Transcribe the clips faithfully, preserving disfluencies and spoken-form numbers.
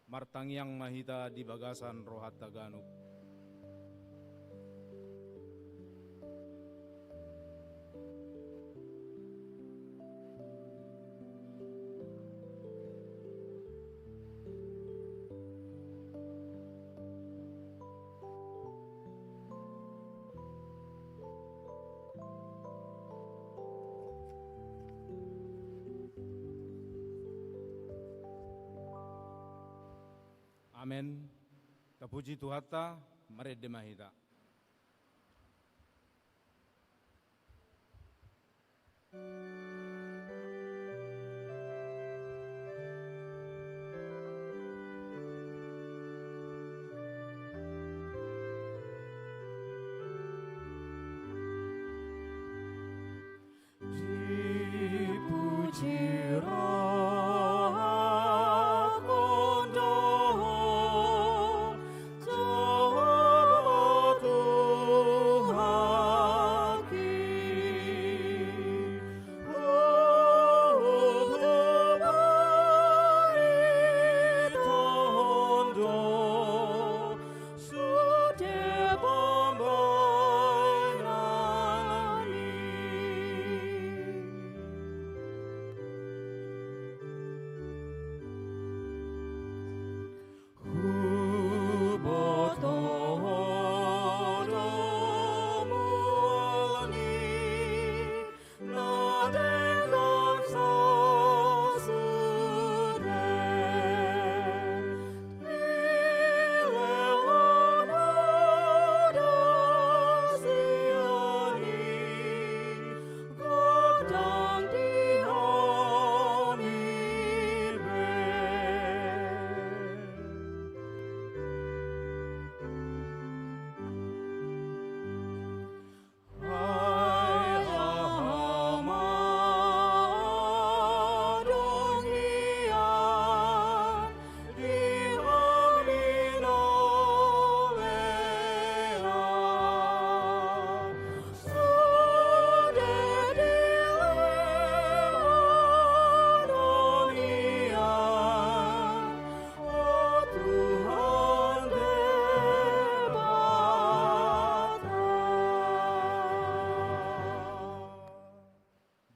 Martangiang ma hita di bagasan rohanta ganup. Amen. Tapuji Tuhanta, marende ma hita.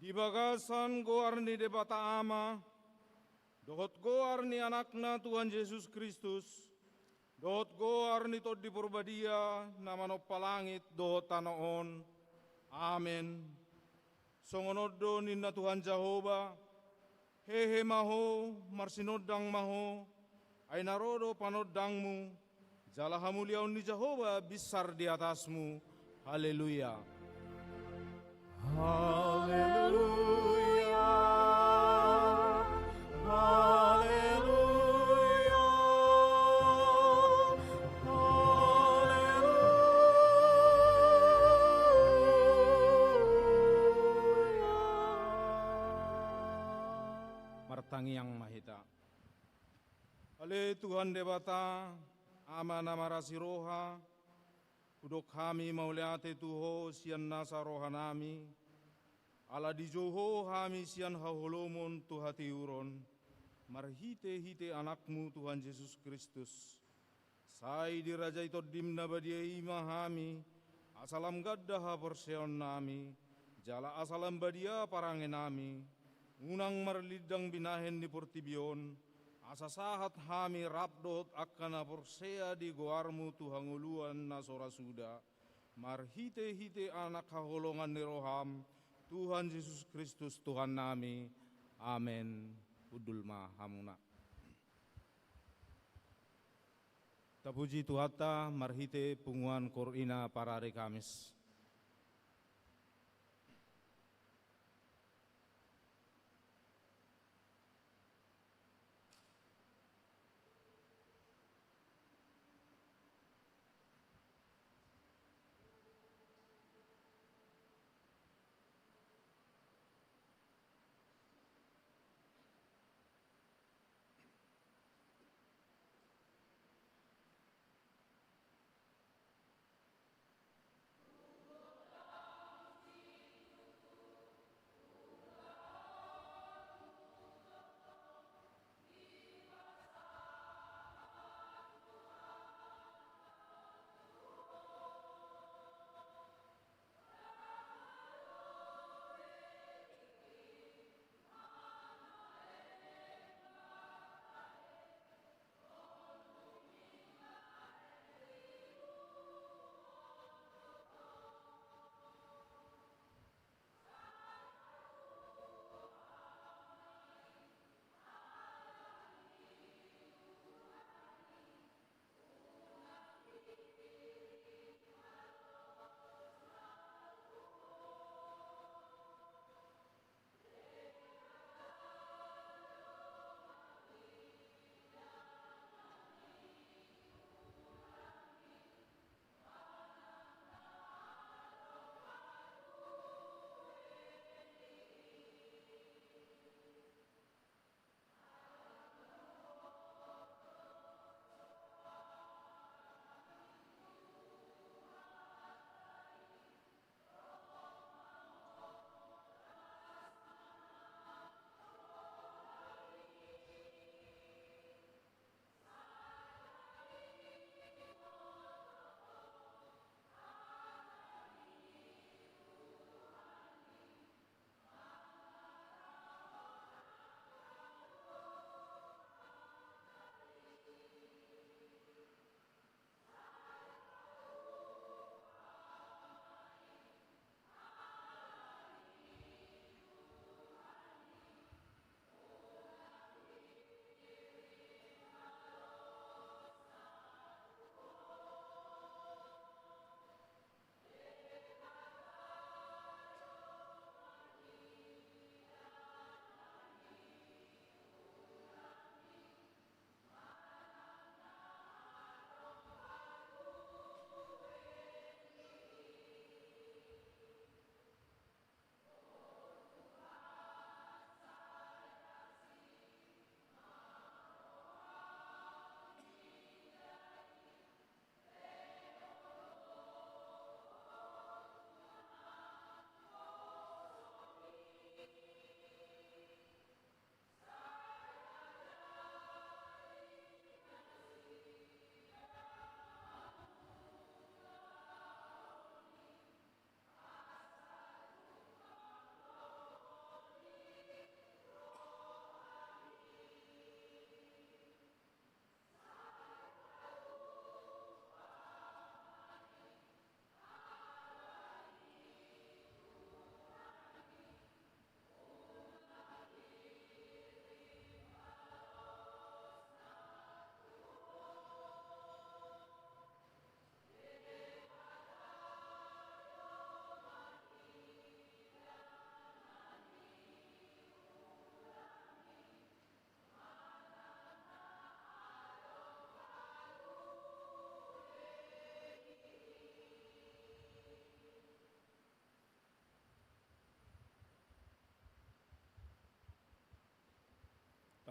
Di bagasan goar ni Debata Ama, dohot goar ni Anakna Tuhan Jesus Kristus, dohot goar ni Tondi Porbadia na manompa langit dohot tano on. Amen. Songon on do ninna Tuhan Jahowa, hehe ma ho, marsinondang ma ho, ai na ro do panondangmu, jala hamuliaon ni Jahowa binsar di atasmu. Haleluya. Haleluya. Haleluya. Haleluya. Martangiang ma hita. Ale Tuhan Debata, Ama na marasi roha, hudok hami mauliate tu Ho sian nasa rohanami, ala dijou Ho hami sian haholomon tu hatiuron, marhitehite Anakmu Tuhan Jesus Kristus. Sai dirajai Tondim na badia i ma hami, asa lam ganda haporseaonnami, jala asa lam badia parangenami, unang marlindang binahen ni portibi on, asa sahat hami rap dohot angka na porsea di goarmu tu hangoluan na so ra suda, marhitehite Anak haholongan ni roham, Tuhan Jesus Kristus Tuhannami. Amen. Hundul ma hamuna. Tapuji Tuhanta marhite punguan Koor ina parari Kamis.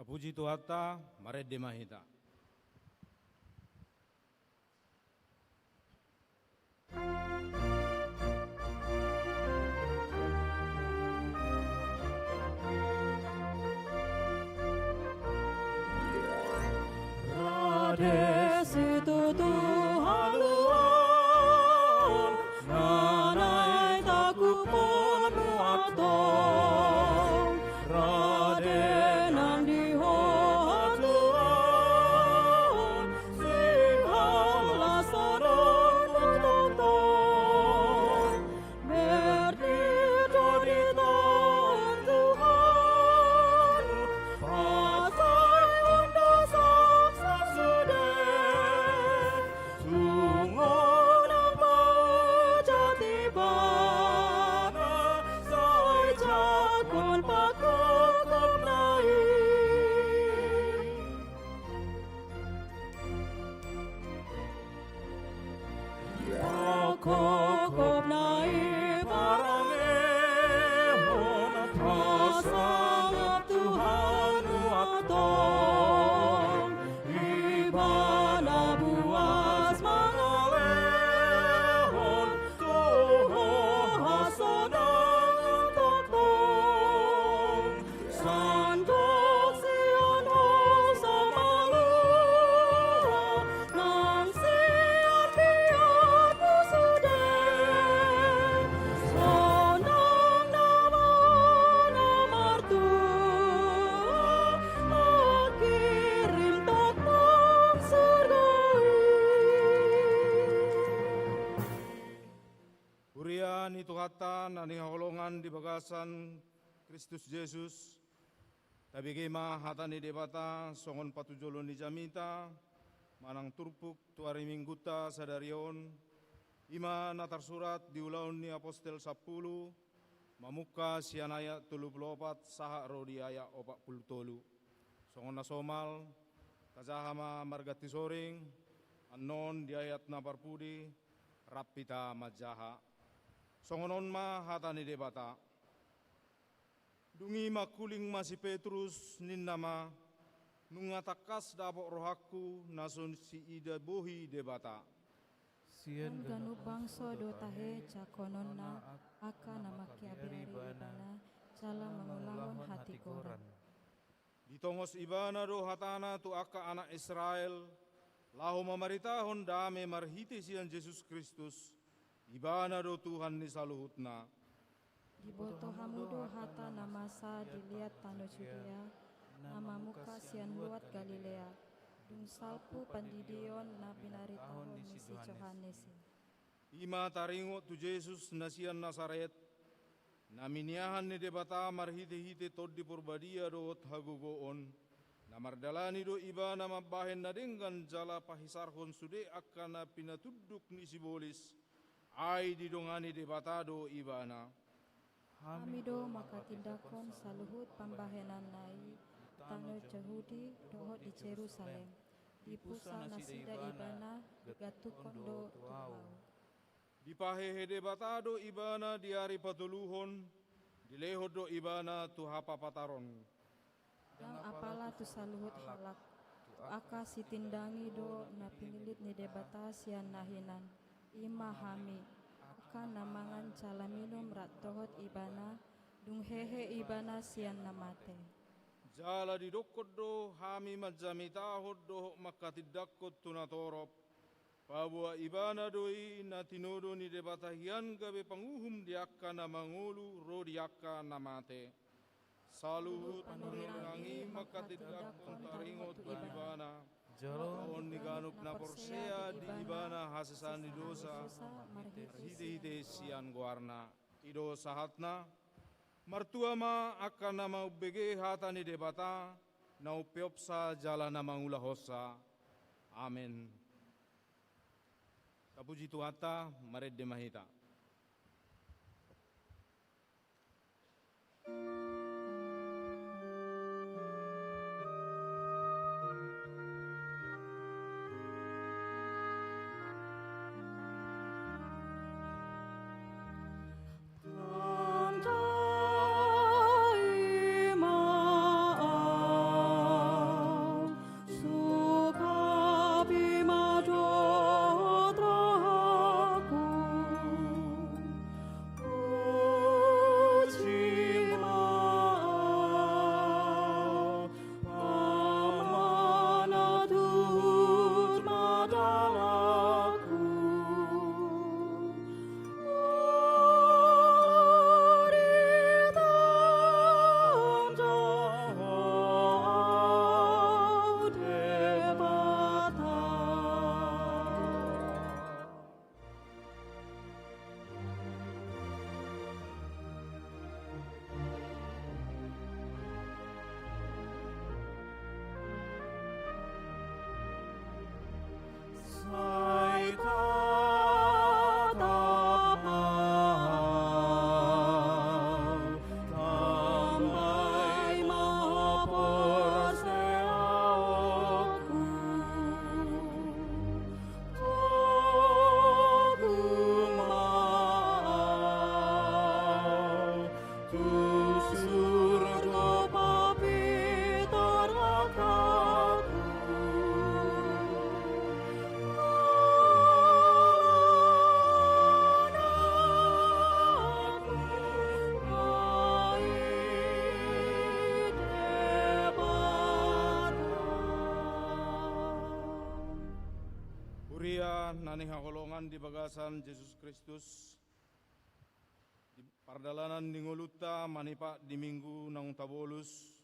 Tapuji Tuhanta, marende ma hita. Rade situtu haluaon, na naeng takuphon antong. Rade nang di ho hatuaon, sihalasan on tongtong. Berdido di Tuhan, pasaihon do sangsa sude. Tung unang manjadi bana, sai jagon pangkopna i. Pangkopna i parangehon, pasangap Tuhan antong. Ibana buas mangalehon tu ho hasonangan tongtong. Sandok sian ho samalua, nang sian biarmu sude. Sonang nama na martua, mangkirim tongtong surgo i. Huria ni Tuhanta na hinaholongan di bagasan Kristus Jesus, tabege ma hata ni Debata songon patujolo ni jamita manang turpuk tu ari Minggunta sadari on, i ma na tarsurat di Ulaon ni Apostel sampulu, mamungka sian ayat tolu pulu opat sahat ro di ayat opat pulu tolu. Songon na somal, tajaha ma marganti soring, annon di ayat na parpudi, rap hita manjaha. Songon on ma hata ni Debata. Dung i mangkuling ma si Petrus, ninna ma: Nunga tangkas dapot rohangku na so siida bohi Debata. Sian ganup bangso do tahe jangkononna angka na mangkabiari ibana jala mangulahon hatigoran. Ditongos ibana do hatana tu angka anak Israel, laho mamaritahon dame marhite sian Jesus Kristus, ibana do Tuhan ni saluhutna. Diboto hamu do hata na masa di liat tano Judea, na mamungka sian luat Galilea, dung salpu pandidion na pinaritahon ni si Johannes i. I ma taringot tu Jesus na sian Nasaret, na miniahan ni Debata marhitehite Tondi Porbadia dohot hagogoon, na mardalani do ibana mambahen na denggan jala pahisarhon sude angka na pinatunduk ni sibolis, ai didongani Debata do ibana. Hami do manghatindanghon saluhut pambahenanna i tano Jahudi dohot di Jerusalem. Dipulsa nasida ibana, gantunghon do tu au. Dipahehe Debata do ibana di ari patoluhon, dilehon do ibana tu hapapataron. Ndang apala tu saluhut halak, tu angka sitindangi do na pinillit ni Debata sian na hinan, i ma hami, angka na mangan jala minum rap dohot ibana, dung hehe ibana sian na mate. Jala didokkon do hami manjamitahon dohot manghatindanghon tu natorop, paboa ibana do i na tinodo ni Debata hian gabe panguhum di angka na mangolu ro di angka na mate. Saluhut panurirang i manghatindanghon taringot tu ibana, jaloon ni ganup na porsea di ibana hasesaan ni dosa, marhitehite sian goarna. I do sahatna. Martua ma angka na maumbege hata ni Debata, na umpeopsa jala na mangulahonsa. Amen. Tapuji Tuhanta, marende ma hita. Huria na hinaholongan di bagasan Jesus Kristus, di pardalanan ni ngolunta manipat di Minggu naung tabolus,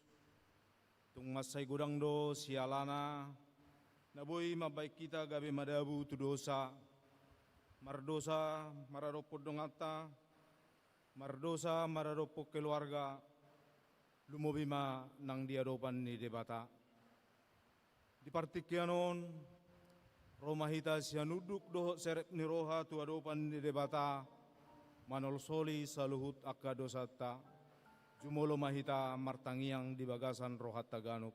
tung mansai godang do sialana na boi mambahen hita gabe madabu tu dosa, mardosa maradophon donganta, mardosa maradophon keluarga, lumobi ma nang di adopan ni Debata. Di partingkian on, ro ma hita sian unduk dohot serep ni roha tu adopan ni Debata, manolsoli saluhut angka dosanta. Jumolo ma hita martangiang di bagasan rohanta ganup.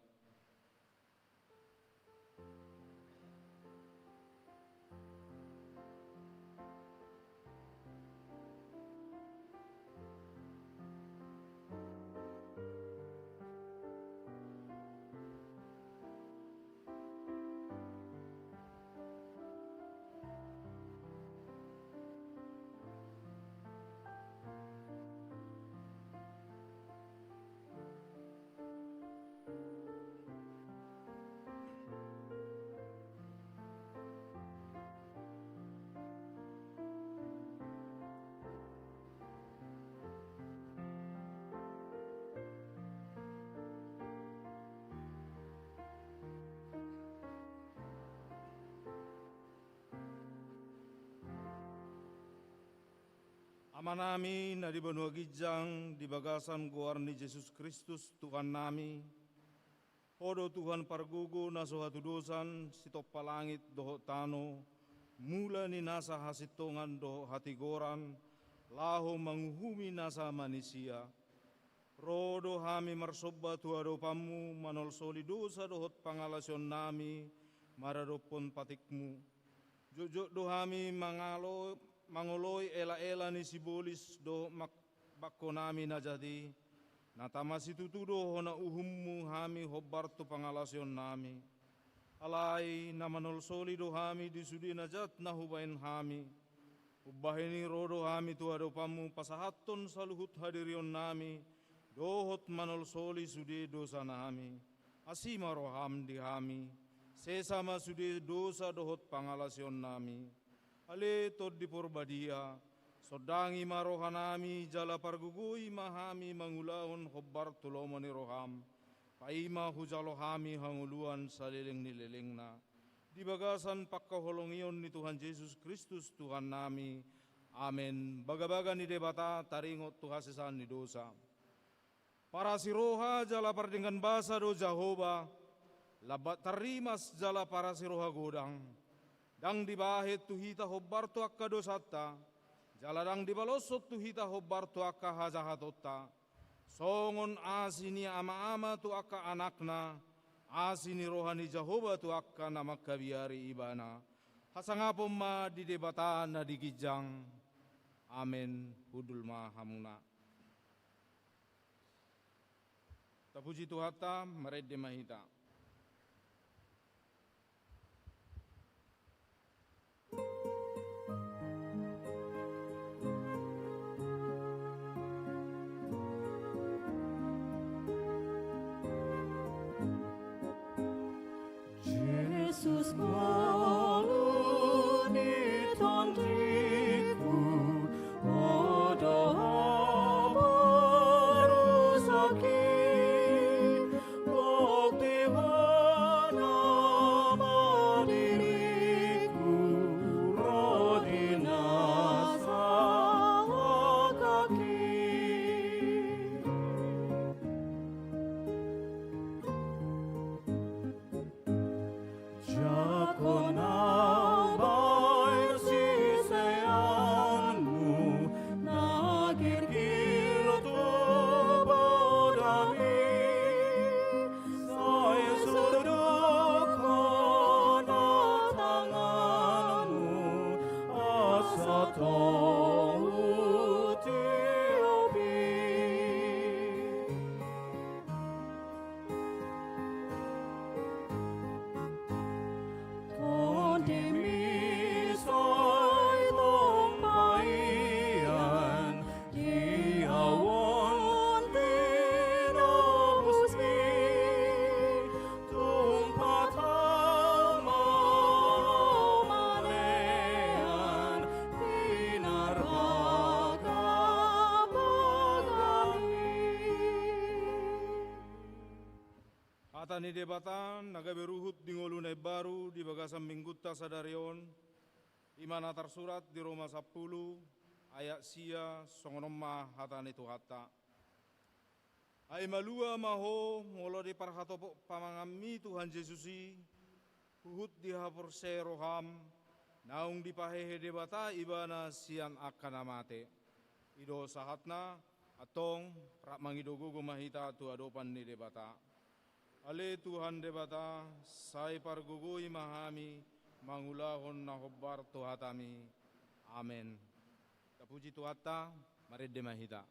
Amanami na di banua ginjang, di bagasan goar ni Jesus Kristus Tuhannami, Ho do Tuhan pargogo na so hatudosan, sitompa langit dohot tano, mula ni nasa hasintongan dohot hatigoran, laho manguhumi nasa manisia. Ro do hami marsomba tu adopanmu, manolsoli dosa dohot pangalaosionnami maradophon patikmu. Jotjot do hami mangalo-, mangoloi elaela ni sibolis dohot mak-, bangkonami na jat i, na tama situtu do hona uhummu hami hombar tu pangalaosionnami. Alai na manolsoli do hami di sude na jat na hubahen hami. Umbahen i ro do hami tu adopanmu pasahathon saluhut hadirionnami, dohot manolsoli sude dosanami. Asi ma roham di hami, sesa ma sude dosa dohot pangalaosionnami. Ale Tondi Porbadia, sondangi ma rohanami, jala pargogoi ma hami mangulahon hombar tu lomo ni roham. Paima hujalo hami hangoluan saleleng ni lelengna. Di bagasan pangkaholongion ni Tuhan Jesus Kristus Tuhannami. Amen. Bagabaga ni Debata taringot tu hasesaan ni dosa. Parasiroha jala pardenggan basa do Jahowa, lambat tarrimas jala parasiroha godang. Ndang dibahen tu hita hombar tu angka dosanta, jala ndang dibaloshon tu hita hombar tu angka hajahatonta. Songon asi ni ama-ama tu angka anakna, asi ni roha ni Jahowa tu angka na mangkabiari ibana. Hasangapon ma di Debata na di ginjang. Amen. Hundul ma hamuna. Tapuji Tuhanta, marende ma hita. Jesus, ngolu ni tondiku, Ho do habarusahi, boti hona ma diriku, ro di na salangkahki. Jago Debata na gabe ruhut di ngolu na imbaru di bagasan minggunta sadari on, i ma na tarsurat di Roma sampulu, ayat sia, songon on ma hata ni Tuhanta. Ai malua ma ho, molo diparhatopot pamanganmi Tuhan Jesus i, huhut dihaporseai roham, naung dipahehe Debata ibana sian angka na mate. I do sahatna, antong, rap mangido gogo ma hita tu adopan ni Debata. Ale Tuhan Debata, sai pargogoi ma hami mangulahon na hombar tu hatami. Amen. Tapuji Tuhanta, marende ma hita.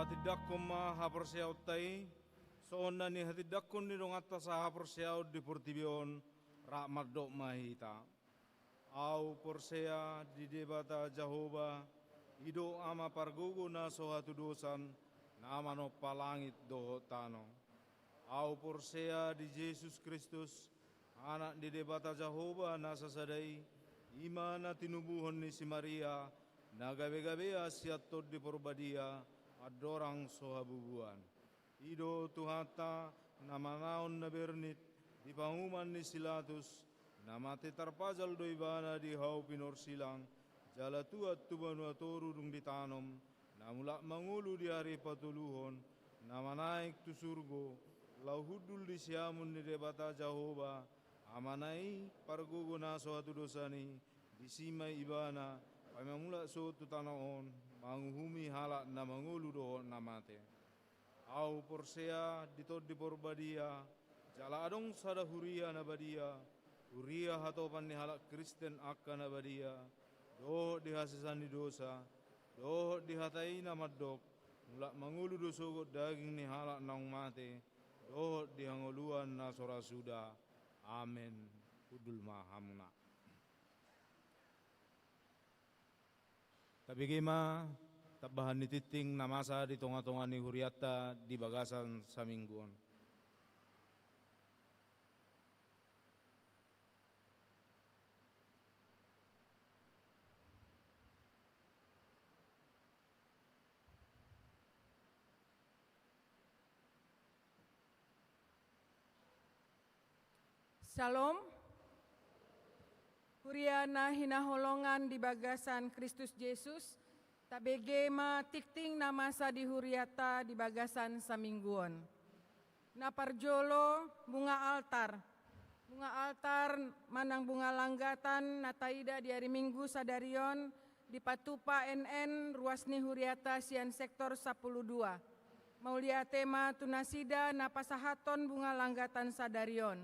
Hatindangkon ma haporseaonta i, songon na nihatindangkon ni donganta sahaporseaon di portibi on, rap mandok ma hita. Ahu porsea di Debata Jahowa, i do Ama pargogo na so hatudosan, na manompa langit dohot tano. Ahu porsea di Jesus Kristus, Anak ni Debata Jahowa na sasada i, i ma na tinubuhon ni si Maria, na gabegabean sian Tondi Porbadia, andorang so habubuan. I do Tuhanta, na manaon na bernit, di panguhuman ni si Latus, na mate tarpajal do ibana di hau pinorsilang, jala tuat tu banua toru dung ditanom, na mulak mangolu di ari patoluhon, na manaek tu surgo, laho hundul di siamun ni Debata Jahowa, Amana i, pargogo na so hatudosan i, disi ma ibana, paima mulak sogot tu tano on, manguhumi halak na mangolu dohot na mate. Ahu porsea di Tondi Porbadia, jala adong sada huria na badia, huria hatopan ni halak Kristen angka na badia, dohot di hasesaan ni dosa, dohot di hata i na mandok, mulak mangolu do sogot daging ni halak naung mate, dohot di hangoluan na so ra suda. Amen. Hundul ma hamuna. Tabege ma tambahan ni tingting na masa di tongatonga ni hurianta di bagasan saminggu on. Syalom. Huria na hinaholongan di bagasan Kristus Jesus, Tabege ma tingting na masa di huriata di bagasan saminggu on. Na parjolo, bunga altar. Bunga altar manang bunga langgatan na taida di ari Minggu sadari on dipatupa N N ruas ni huriata sian sektor sampulu dua. Mauliate ma tu nasida na pasahathon bunga langgatan sadari on.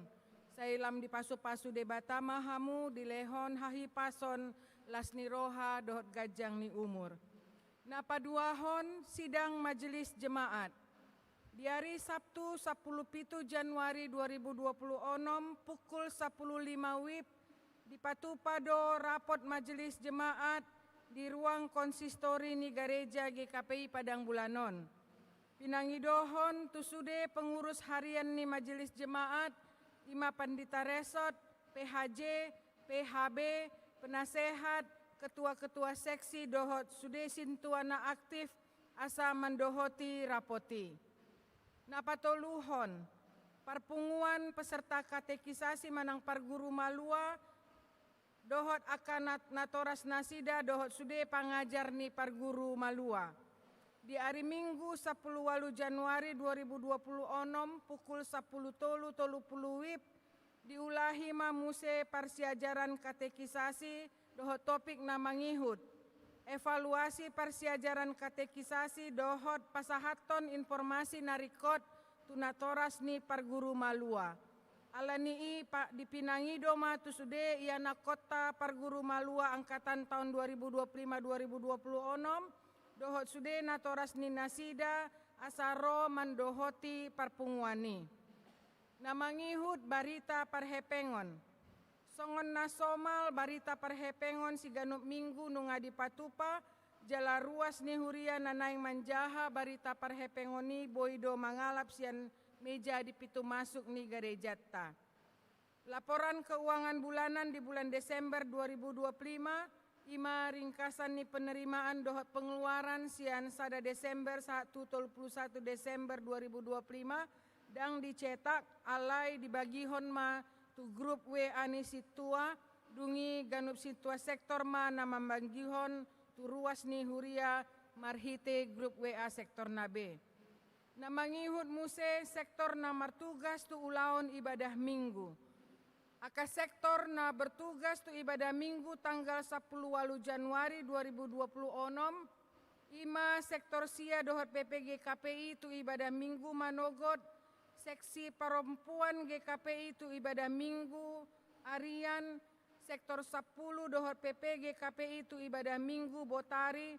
Sai lam dipasupasu Debata ma hamu dilehon hahipason, las ni roha dohot ganjang ni umur. Na paduahon, sidang majelis jemaat. Di ari Sabtu sampulu pitu Januari dua ribu dua puluh onom pukul sampulu lima wib, dipatupa do rapot majelis jemaat di ruang konsistori ni gareja G K P I Padang Bulanon. Pinangidohon tu sude pengurus harian ni majelis jemaat, i ma pandita resort, P H J, P H B, penasehat, ketua-ketua seksi dohot sude sintua na aktif asa mandohoti rapot i. Na patoluhon, parpunguan peserta katekisasi manang parguru malua dohot angka nat-, natoras nasida dohot sude pangajar ni parguru malua. Di ari Minggu sampulu ualu Januari dua ribu dua puluh onom pukul sampulu tolu tolu puluh wib, diulahi ma muse parsiajaran katekisasi dohot topik na mangihut: evaluasi parsiajaran katekisasi dohot pasahathon informasi na ringkot tu natoras ni parguru malua. Alani i pa-, dipinangido ma tu sude ianakhonta parguru malua angkatan taon dua ribu dua puluh lima dua ribu dua puluh onom dohot sude natoras ni nasida asa ro mandohoti parpunguan i. Na mangihut barita parhepengon. Songon na somal, barita parhepengon siganup minggu nunga dipatupa, jala ruas ni huria na naeng manjaha barita parhepengon i boi do mangalap sian meja di pintu masuk ni garejanta. Laporan keuangan bulanan di bulan Desember dua ribu dua puluh lima, i ma ringkasan ni penerimaan dohot pengeluaran sian sada Desember sahat tu tolu puluh satu Desember dua ribu dua puluh lima, ndang dicetak, alai dibagihon ma tu grup W A ni sintua, dung i ganup sintua sektor ma na mambagihon tu ruas ni huria marhite grup W A sektorna be. Na mangihut muse sektor na martugas tu ulaon ibadah Minggu. Angka sektor na bertugas tu ibadah Minggu tanggal sampulu ualu Januari dua ribu dua puluh onom, i ma sektor sia dohot P P G K P I tu ibadah Minggu manogot, seksi parompuan G K P I tu ibadah Minggu arian, sektor sampulu dohot P P G K P I tu ibadah Minggu botari,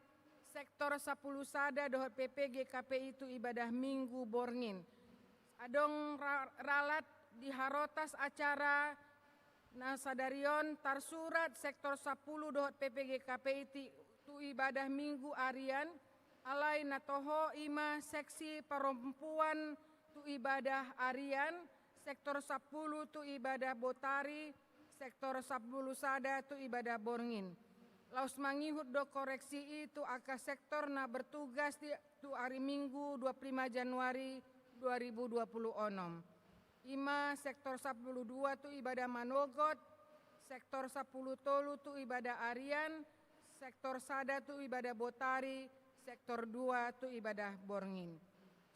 sektor sampulu sada dohot P P G K P I tu ibadah Minggu borngin. Adong ra-, ralat di harotas acara na sadari on tarsurat sektor sampulu dohot P P G K P I ti-, tu ibadah Minggu arian, alai na toho i ma seksi parompuan tu ibadah arian, sektor sampulu tu ibadah botari, sektor sampulu sada tu ibadah borngin. Laos mangihut do koreksi i tu angka sektor na bertugas di tu ari Minggu dua puluh lima Januari dua ribu dua puluh onom. I ma sektor sampulu dua tu ibadah manogot, sektor sampulu tolu tu ibadah arian, sektor sada tu ibadah botari, sektor dua tu ibadah borngin.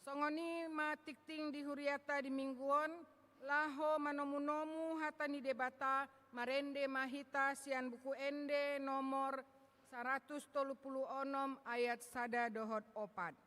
Songon i ma tingting di huriata di Minggu on, laho manomunomu hata ni Debata, marende ma hita sian Buku Ende nomor saratus tolu puluh onom ayat sada dohot opat.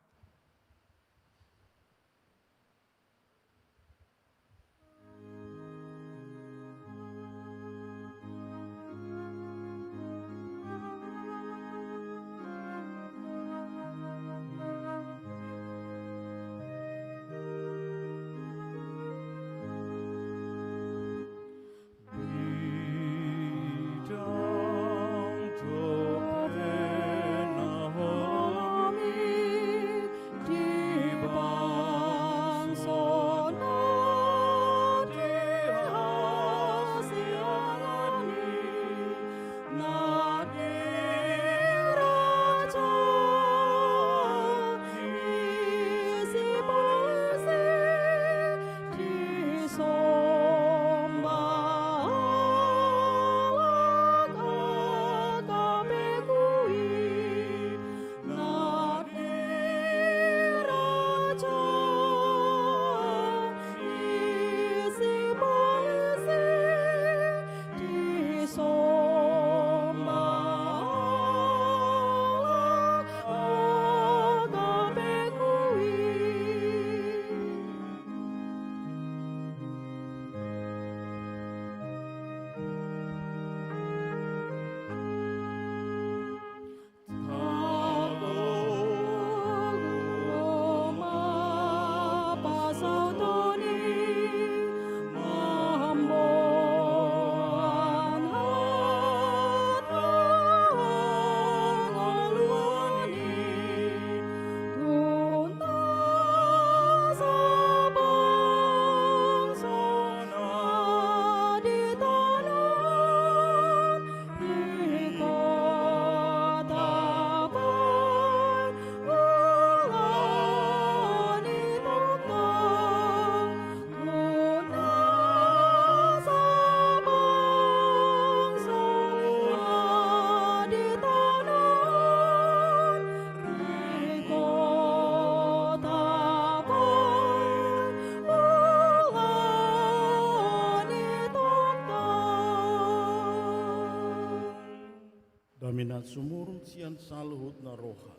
na sumurut sian saluhut na roha,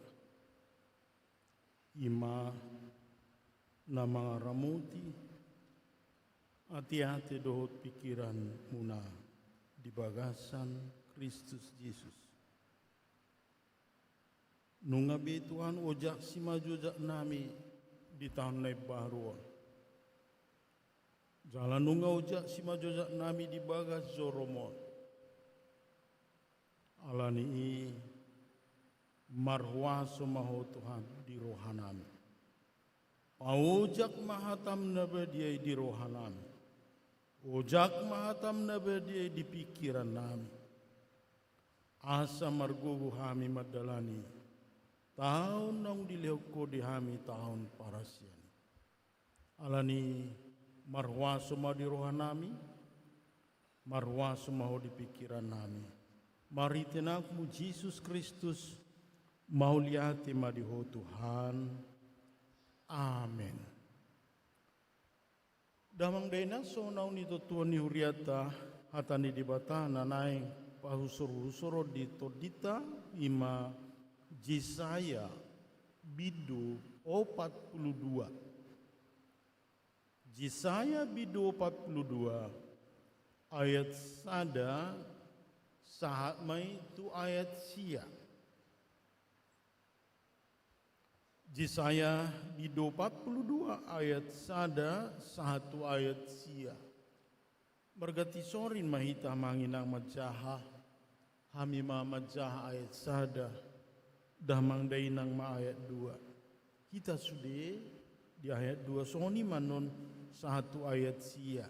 i ma na mangaramoti ateate dohot pingkiranmuna di bagasan Kristus Jesus. Nunga be Tuhan, ojaksi ma jojak nami di taon na imbaru on. Jala nunga ojaksi ma jojak nami di bagas joroMon. Alani i marhuaso ma Ho Tuhan di roha nami. Paojak ma hataM na badia i di roha nami. Ojak ma hataM na badia i di pingkiran nami. Asa margogo hami mandalani taon naung dilehon Ho di hami, taon parasian. Alani i marhuaso ma di roha nami, marhuaso ma Ho di pingkiran nami. Marhite AnakMu Jesus Kristus, mauliate ma di Ho Tuhan. Amen. Damang dainang, songon na nitontuhon ni hurianta, hata ni Debata na naeng pahusorhusoron di tondinta, i ma Jesaya bindu opat pulu dua. Jesaya bindu opat pulu dua, ayat sada sahat ma i tu ayat sia. Jesaya bindu opat pulu dua ayat sada sahat tu ayat sia. Marganti sorin ma hita, amang inang, manjaha. Hami ma manjaha ayat sada, damang dainang ma ayat dua. Hita sude di ayat dua, songon i ma annon sahat tu ayat sia.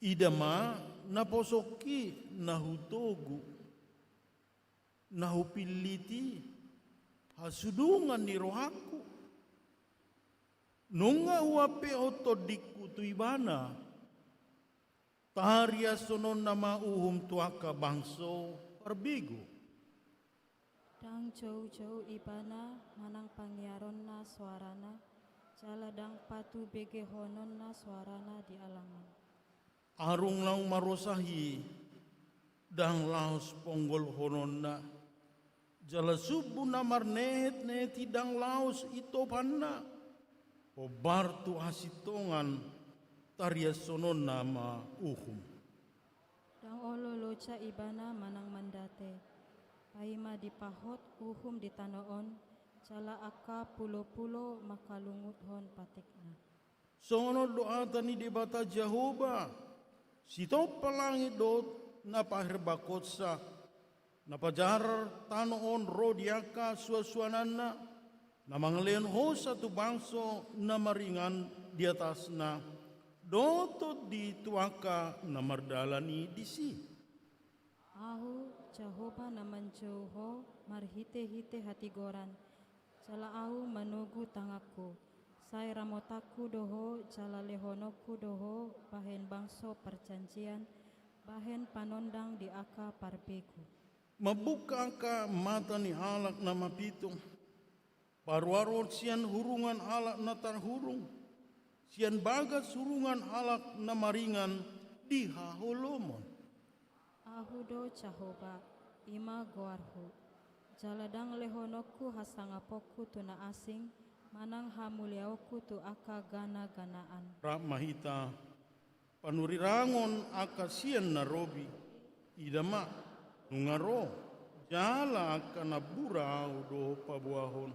Ida ma, naposongki na hutogu, na hupillit i, hasudungan ni rohangku. Nunga huampehon tondingku tu ibana, tariashononna ma uhum tu angka bangso parbegu. Ndang joujou ibana manang pangiaronna soarana, jala ndang patubegehononna soarana di alaman. Arung naung marosah i, ndang laos ponggolhononna, jala sumbu na marnehetnehet i ndang laos itopanna. Hombar tu hasintongan, tariashononna ma uhum. Ndang olo loja ibana manang mandate, paima dipahot uhum di tano on, jala angka pulopulo mangkalunguthon patikna. Songon on do hata ni Debata Jahowa, sitompa langit dohot na paherbangkonsa, na pajar tano on ro di angka suansuananna, na mangalehon hosa tu bangso na maringan di atasna, dohot tondi tu angka na mardalan i disi. Ahu, Jahowa, na manjou ho marhitehite hatigoran, jala ahu manogu tanganku, sai ramotanku do ho, jala lehononku do ho bahen bangso parjanjian, bahen panondang di angka parbegu. Mambuka angka mata ni halak na mapitung, paruaruhon sian hurungan halak na tarhurung, sian bagas hurungan halak na maringan di haholomon. Ahu do Jahowa, i ma goarhu. Jala ndang lehononku hasangaponku tu na asing, manang hamuliaonku tu angka ganaganaan. Rap ma hita, panurirangon angka sian na robi, ida ma, nunga ro, jala angka na bura ahu do paboahon.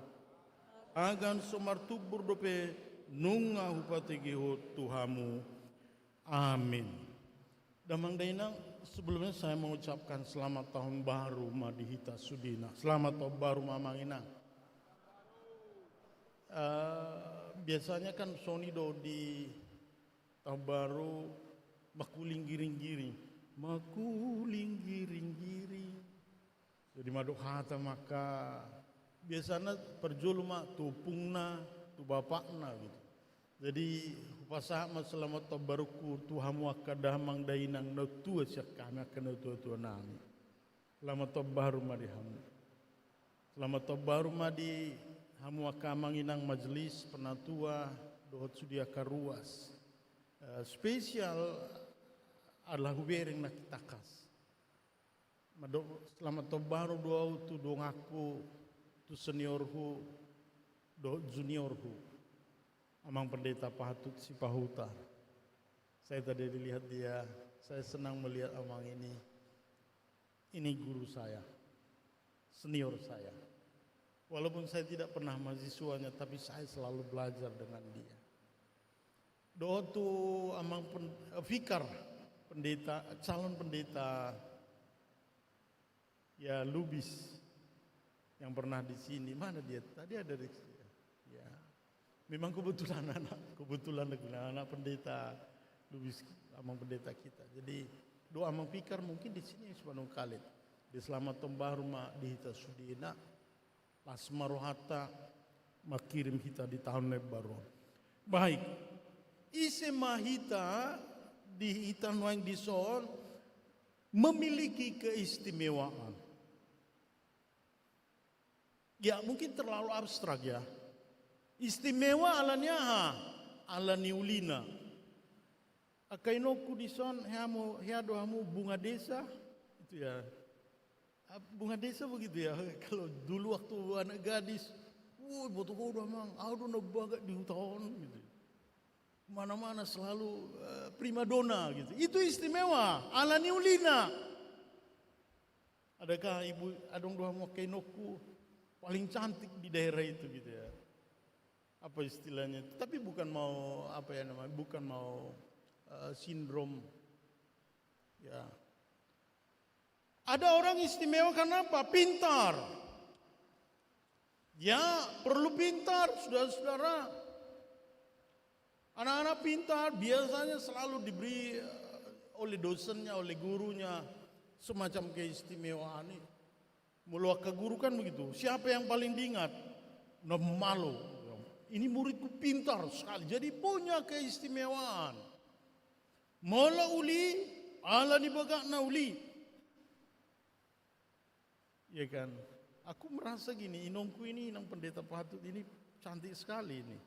Agan so martumbur dope nunga hupategehon tu hamu. Amin. Damang dainang, sebelumnya saya mengucapkan selamat tahun baru ma di hita sudena. Selamat tahun baru ma, amang inang. Eh, biasanya kan songon i do di tahun baru, makuling giring-giring. Makuling giring-giring. Jadi mandok hata ma angka, biasana parjolo ma tu ompungna, tu bapakna gitu. Jadi hupasahat ma selamat tahun barungku tu hamu angka damang dainang na tua sian hami angka na tua-tua nami. Selamat tahun baru ma di hamu. Selamat tahun baru ma di hamu angka amang inang majelis penatua dohot sude angka ruas. Eh, spesial adalah hubereng na tangkas. Mandok selamat tahun baru do au tu donganku, tu seniorhu dohot juniorhu, Amang Pendeta Pahatut Sipahutar. Saya tadi lihat dia, saya senang melihat Amang ini. Ini guru saya, senior saya. Walaupun saya tidak pernah mahasiswanya, tapi saya selalu belajar dengan dia. Dohot tu Amang pen-, eh, Fikar, pendeta, calon pendeta, ya, Lubis, yang pernah di sini. Mana dia? Tadi ada di sini. Ya. Memang kebetulan anak, kebetulan anak, anak pendeta Lubis, Amang Pendeta kita. Jadi, dohot Amang Fikar mungkin di sini sepanung kalit. Di selamat tahun baru ma di hita sudena. Las ma rohanta mangkirim hita di taon na imbaru on. Baik. Ise ma hita di hita nuaeng dison memiliki keistimewaan. Ya, mungkin terlalu abstrak ya. Istimewa ala ni aha? Ala ni ulina. Angka inongku dison, hea mo, hea do hamu bunga desa? Itu ya. Ah, bunga desa begitu ya. Kalau dulu waktu anak gadis, "Woi, boto ho do, Amang, au do na bagak di huta on," gitu. Mana-mana selalu, eh, primadona gitu. Itu istimewa, ala ni ulina. Adakah ibu, adong do hamu angka inongku paling cantik di daerah itu gitu ya. Apa istilahnya itu? Tapi bukan mau, apa ya namanya, bukan mau, eh, sindrom. Ya. Ada orang istimewa karena apa? Pintar. Ya, perlu pintar, saudara-saudara. Anak-anak pintar biasanya selalu diberi, eh, oleh dosennya, oleh gurunya, semacam keistimewaan. Molo angka guru kan begitu, siapa yang paling diingat? Na malo. Ini muridku pintar sekali, jadi punya keistimewaan. Molo uli, ala ni bagakna uli. Iya kan? Aku merasa gini, inongku ini, inang Pendeta Pahatut ini cantik sekali ini.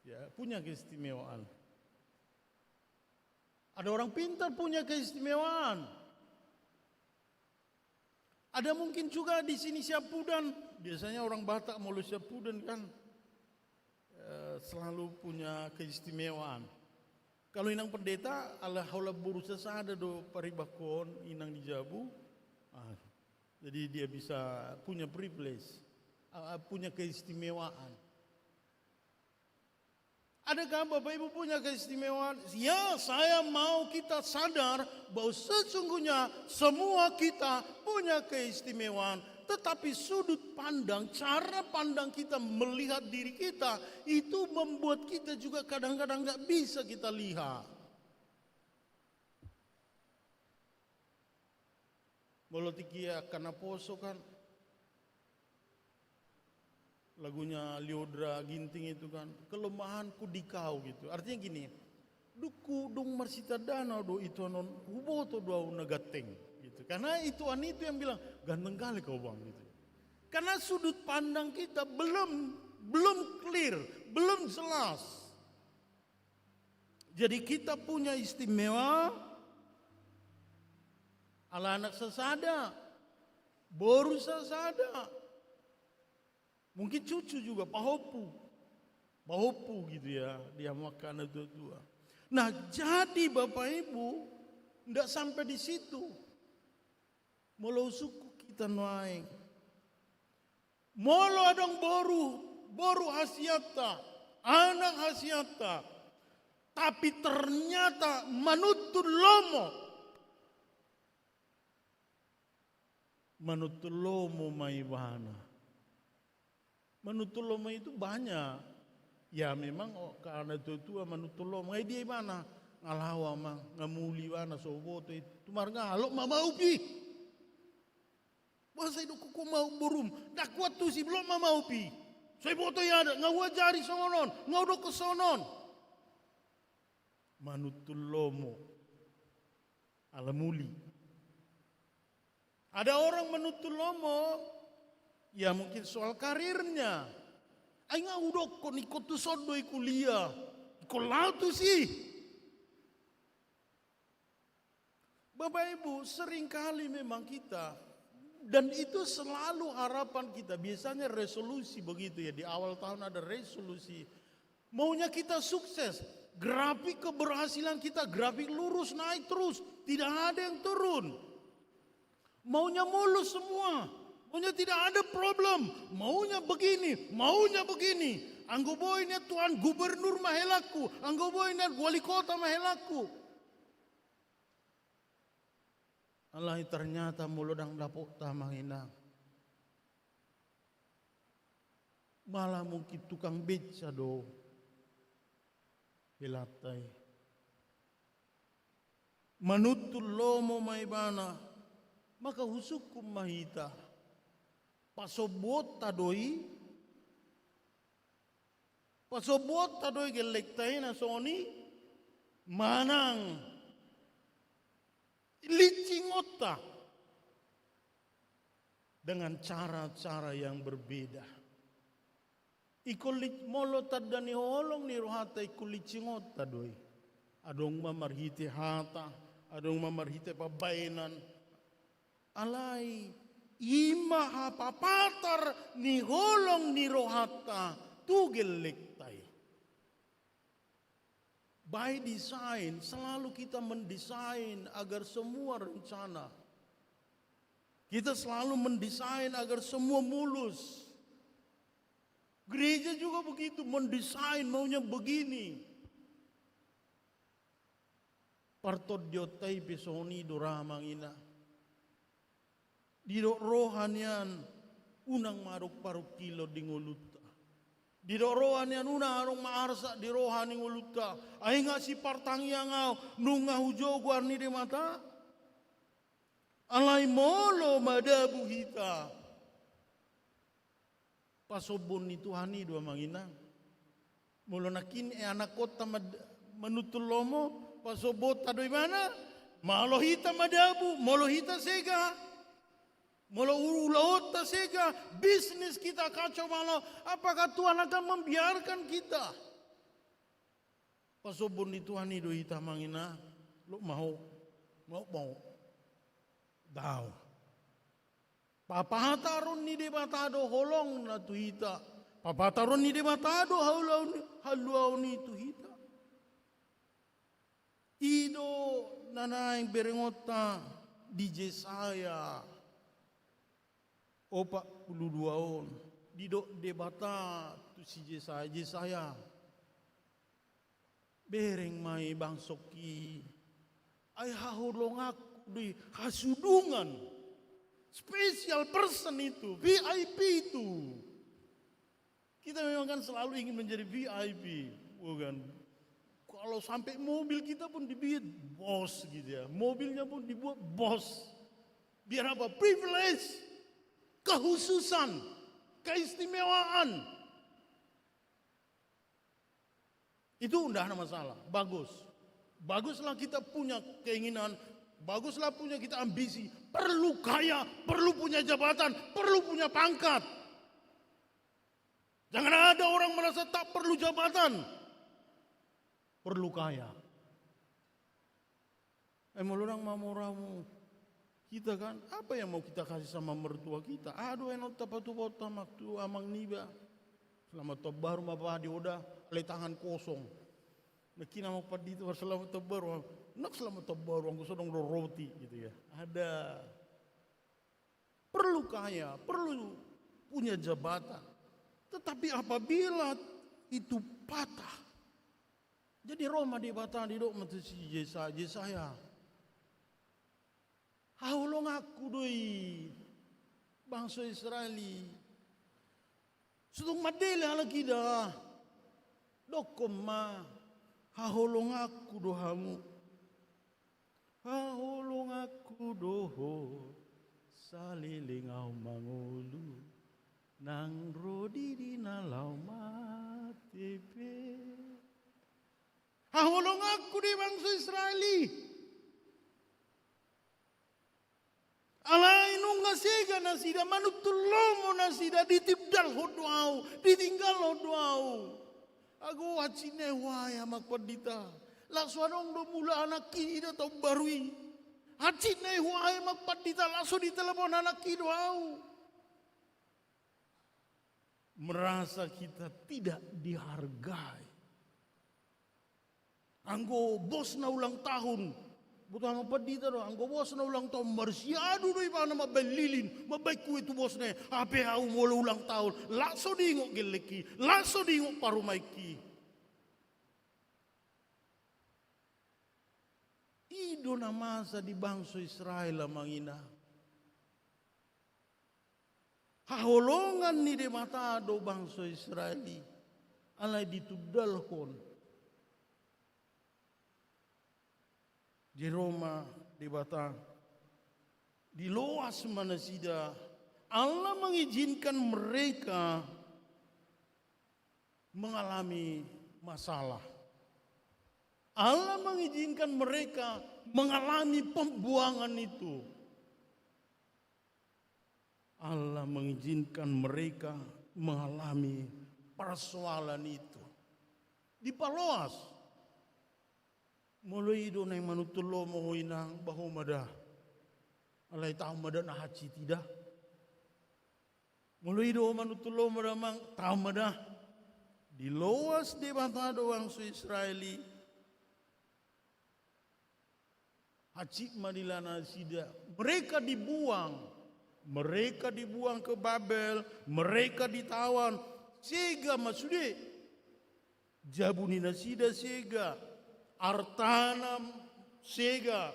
Ya, punya keistimewaan. Ada orang pintar punya keistimewaan. Ada mungkin juga di sini Siampudan. Biasanya orang Batak molo Siampudan kan, eh, selalu punya keistimewaan. Kalau inang pendeta, ala holan boru sasada do paribakon inang di jabu. Ah, jadi dia bisa punya privilege, ah, punya keistimewaan. Adakah Bapak Ibu punya keistimewaan? Ya, saya mau kita sadar bahwa sesungguhnya semua kita punya keistimewaan. Tetapi sudut pandang, cara pandang kita melihat diri kita, itu membuat kita juga kadang-kadang nggak bisa kita lihat. Molo tingki angka naposo kan, lagunya Lyudra Ginting itu kan, kelemahanku di kau gitu. Artinya gini, dung hudok marsitandaan au do ituanon, huboto do au na ganteng gitu. Karena ituan itu yang bilang, "Ganteng kali kau, Bang," gitu. Karena sudut pandang kita belum, belum clear, belum jelas. Jadi kita punya istimewa, ala anak sasada, boru sasada, mungkin cucu juga, pahompu. Pahompu gitu ya, di hamu angka na tua-tua. Nah, jadi Bapak Ibu, ndak sampai di situ. Molo husungkun hita nuaeng. Molo adong boru, boru hasianta, anak hasianta, tapi ternyata manuntun lomo. Manuntun lomo ma ibana. Manuntun lomo itu banyak. Ya memang, oh, karena tua-tua manuntun lomo. Nga dia ibana, nga laho ma, nga muli ibana, so huboto i. Tu marga, lomo ma maup i. Boasa idokkon ho maup borum? Ndang huantusi, lomo ma maup i. So huboto i adat, nga huajari songon on, nga hudokkon songon on. Manuntun lomo. Ala muli. Ada orang manuntun lomo, ya mungkin soal karirnya. Ai nga hudokkon, ingkon tuson do i kuliah, ingkon laho tusi. Bapak Ibu, seringkali memang kita, dan itu selalu harapan kita, biasanya resolusi begitu ya, di awal tahun ada resolusi. Maunya kita sukses, grafik keberhasilan kita, grafik lurus naik terus, tidak ada yang turun. Maunya mulus semua, maunya tidak ada problem, maunya begini, maunya begini. Anggo boi nian Tuhan gubernur ma helangku, anggo boi nian wali kota ma helangku. Alai ternyata molo ndang dapotta, Amang Inang, malah mungkin tukang beca do helanta i. Manuntun lomo ma ibana, maka husungkun ma hita. Pasombuonta do i, pasombuonta do i gellengta i na songon i, manang linsingonta dengan cara-cara yang berbeda. Ingkon li-, molo tanda ni holong ni rohanta ingkon linsingonta do i. Adong ma marhite hata, adong ma marhite pambaenan. Alai i ma hapapatar ni holong ni rohanta tu gellengta i. By design, selalu kita mendesain agar semua rencana. Kita selalu mendesain agar semua mulus. Gereja juga begitu, mendesain maunya begini. Partondionta i pe songon i do ra, Amang Inang. Didok roha nian unang ma adong parungkilon di ngolunta. Didok roha nian unang adong ma arsak di roha ni ngolunta. Ai nga sipartangiang ahu, nunga hujogo ari ni Debata. Alai molo madabu hita, pasombuon ni Tuhan i do, Amang Inang. Molo nangkin, eh, anakkonta mad-, manuntun lomo, pasombuonta do ibana. Molo hita madabu, molo hita sega, molo ulaonta sega, bisnis kita kacau balau, apakah Tuhan akan membiarkan kita? Pasombuon ni Tuhan i do hita, Amang Inang. Lok ma ho, lok ma ho. Dao. Papahataron ni Debata do holongna tu hita. Papahataron ni Debata do haluaon, haluaon i tu hita. I do na naeng berengonta di Jesaya opat pulu dua on. Didok Debata tu si Jesaya, Jesaya, bereng ma i bangsongki, ai haholonganku do i, hasudungan. Special person itu, V I P itu. Kita memang kan selalu ingin menjadi V I P, bukan? Kalau sampai mobil kita pun dibuat bos gitu ya, mobilnya pun dibuat bos. Biar apa? Privilege, kehususan, keistimewaan. Itu ndak ada masalah, bagus. Baguslah kita punya keinginan, baguslah punya kita ambisi. Perlu kaya, perlu punya jabatan, perlu punya pangkat. Jangan ada orang merasa tak perlu jabatan. Perlu kaya. Eh, molo ndang mamora hamu, kita kan, apa yang mau kita kasih sama mertua kita? Aduh, enon tapatupa on tu amang niba. Selamat tahun baru ma padi oda, alai tangan kosong. Nangkin amang pandita, selamat tahun baru. Nang selamat tahun baru, anggo so adong do roti gitu ya. Ada. Perlu kaya, perlu punya jabatan. Tetapi apabila itu patah, jadi ro ma Debata, didok ma tu si Jesa-, Jesaya, haholonganku do i bangso Israel i. Sotung mandele halak i da, dokkon ma, haholonganku do hamu. Haholonganku do ho, saleleng ahu mangolu, nang ro didina laho mate pe. Haholonganku do i bangso Israel i. Alai nunga sega nasida, manuntun lomo nasida, ditinggalhon do ahu, ditinggalhon do ahu. Ago hansit ni ahu, amang pandita. Laos so adong do mulana nangkin ida tahun baru i. Hansit na i huae ma pandita, langsung ditelepon anakki do au. Merasa kita tidak dihargai. Anggo bosna ulang tahun, boto ma pandita do, anggo bosna ulang tahun, marsiadu do ibana mambaen lilin, mambaen kue tu bosna i, hape au molo ulang tahun, langsung diingot gellengki, langsung diingot parumaenki. I do na masa di bangso Israel, amang inang. Haholongan ni Debata do bangso Israel i, alai ditundalhon. Jero ma Debata, diloas ma nasida, Allah mengizinkan mereka mengalami masalah. Allah mengizinkan mereka mengalami pembuangan itu. Allah mengizinkan mereka mengalami persoalan itu. Dipaloas. Molo i do naeng manuntun lomo ho inang, bah ho ma da. Alai taon ma da na hansit i da. Molo i do manuntun lomo da, amang, taon ma da. Diloas Debata do bangso Israel i. Hansit ma dilala nasida. Mereka dibuang. Mereka dibuang ke Babel. Mereka ditawan. Sega ma sude. Jabu ni nasida sega. Artana sega.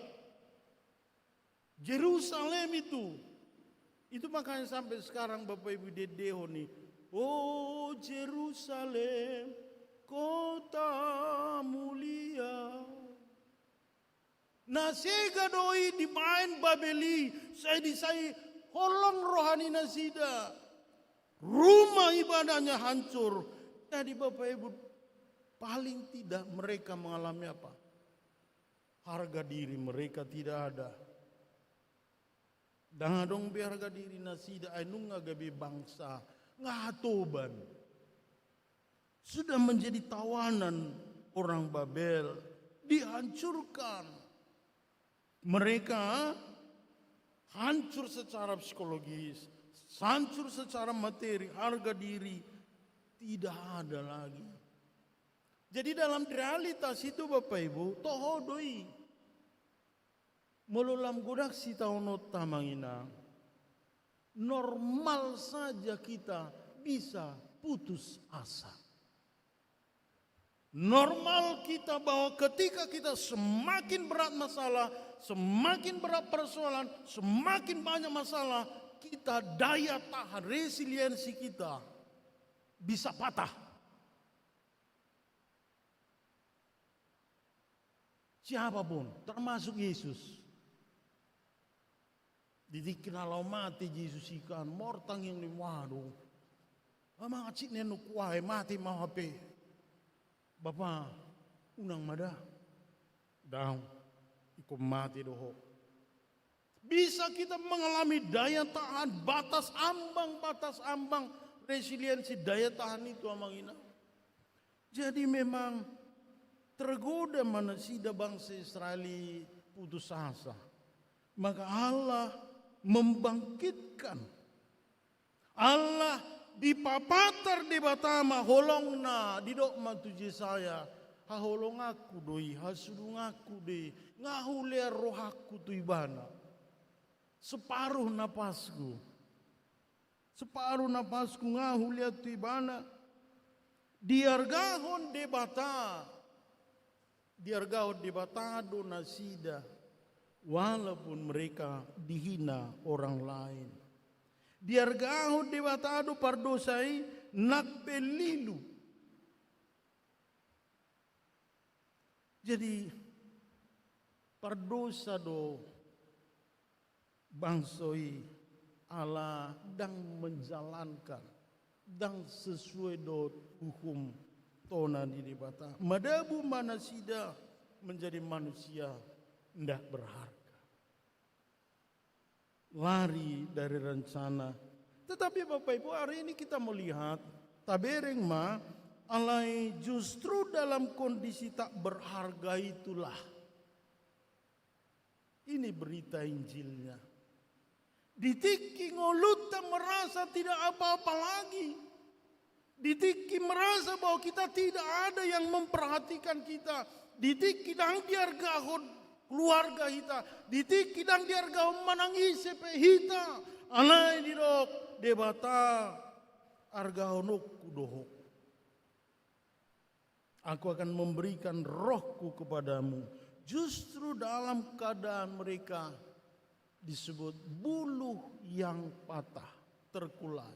Jerusalem itu. Itu makanya sampai sekarang Bapak Ibu diendehon i, "Oh Jerusalem, kota mulia." Na sega do i dibaen Babel i, sai di, sai holong roha ni nasida. Rumah ibadahnya hancur. Jadi Bapak Ibu, paling tidak mereka mengalami apa? Harga diri mereka tidak ada. Ndang adong be harga diri nasida, ai nunga gabe bangsa, nga hatoban. Sudah menjadi tawanan orang Babel, dihancurkan. Mereka hancur secara psikologis, hancur secara materi, harga diri tidak ada lagi. Jadi dalam realitas itu, Bapak Ibu, toho do i. Molo lam godang sitaononta, amang inang, normal saja kita bisa putus asa. Normal kita bahwa ketika kita semakin berat masalah, semakin berat persoalan, semakin banyak masalah, kita daya tahan, resiliensi kita bisa patah. Siapapun, termasuk Yesus. Di tingki na laho mate Jesus i kan, martangiang do i, waduh. Amang, hansit nian nunga huae, mate ma au hape. Bapa, unang ma da. Daong, ingkon mate do ho. Bisa kita mengalami daya tahan, batas ambang, batas ambang resiliensi, daya tahan itu, amang inang. Jadi memang tergoda ma nasida bangsa Israel i putus asa. Maka Allah membangkitkan. Allah dipapatar Debata ma holongna, didok ma tu Jesaya, haholonganku do i, hasudunganku do i, nga hulean rohangku tu ibana. Separuh napasku. Separuh napasku nga hulean tu ibana. Diargahon Debata. Diargahon Debata do nasida. Walaupun mereka dihina orang lain. Diargahon Debata do pardosa i nang pe lilu. Jadi, pardosa do bangso i ala ndang menjalankan, ndang sesuai dohot hukum tona ni Debata. Madabu ma nasida menjadi manusia ndak berharga. Lari dari rencana. Tetapi Bapak Ibu, hari ini kita melihat, tabereng ma, alai justru dalam kondisi tak berharga itulah Ini berita Injilnya. Di tingki ngolunta merasa tidak apa-apa lagi. Di tingki merasa bahwa kita tidak ada yang memperhatikan kita. Di tingki ndang diargahon keluarga hita. Di tingki ndang diargahon manang ise pe hita. Alai didok Debata, argahononku do ho. Aku akan memberikan rohku kepadamu. Justru dalam keadaan mereka disebut bulu yang patah, terkulai.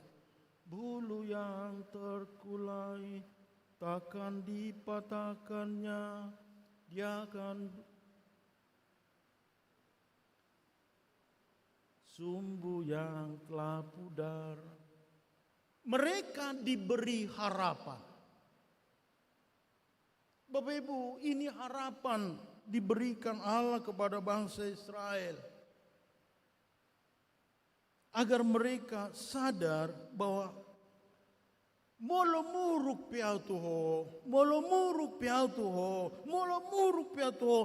Bulu yang terkulai takkan dipatahkannya, dia akan sumbu yang telah pudar. Mereka diberi harapan. Bapak Ibu, ini harapan diberikan Allah kepada bangsa Israel. Agar mereka sadar bahwa molo muruk pe ahu tu ho, molo muruk pe ahu tu ho, molo muruk pe ahu tu ho,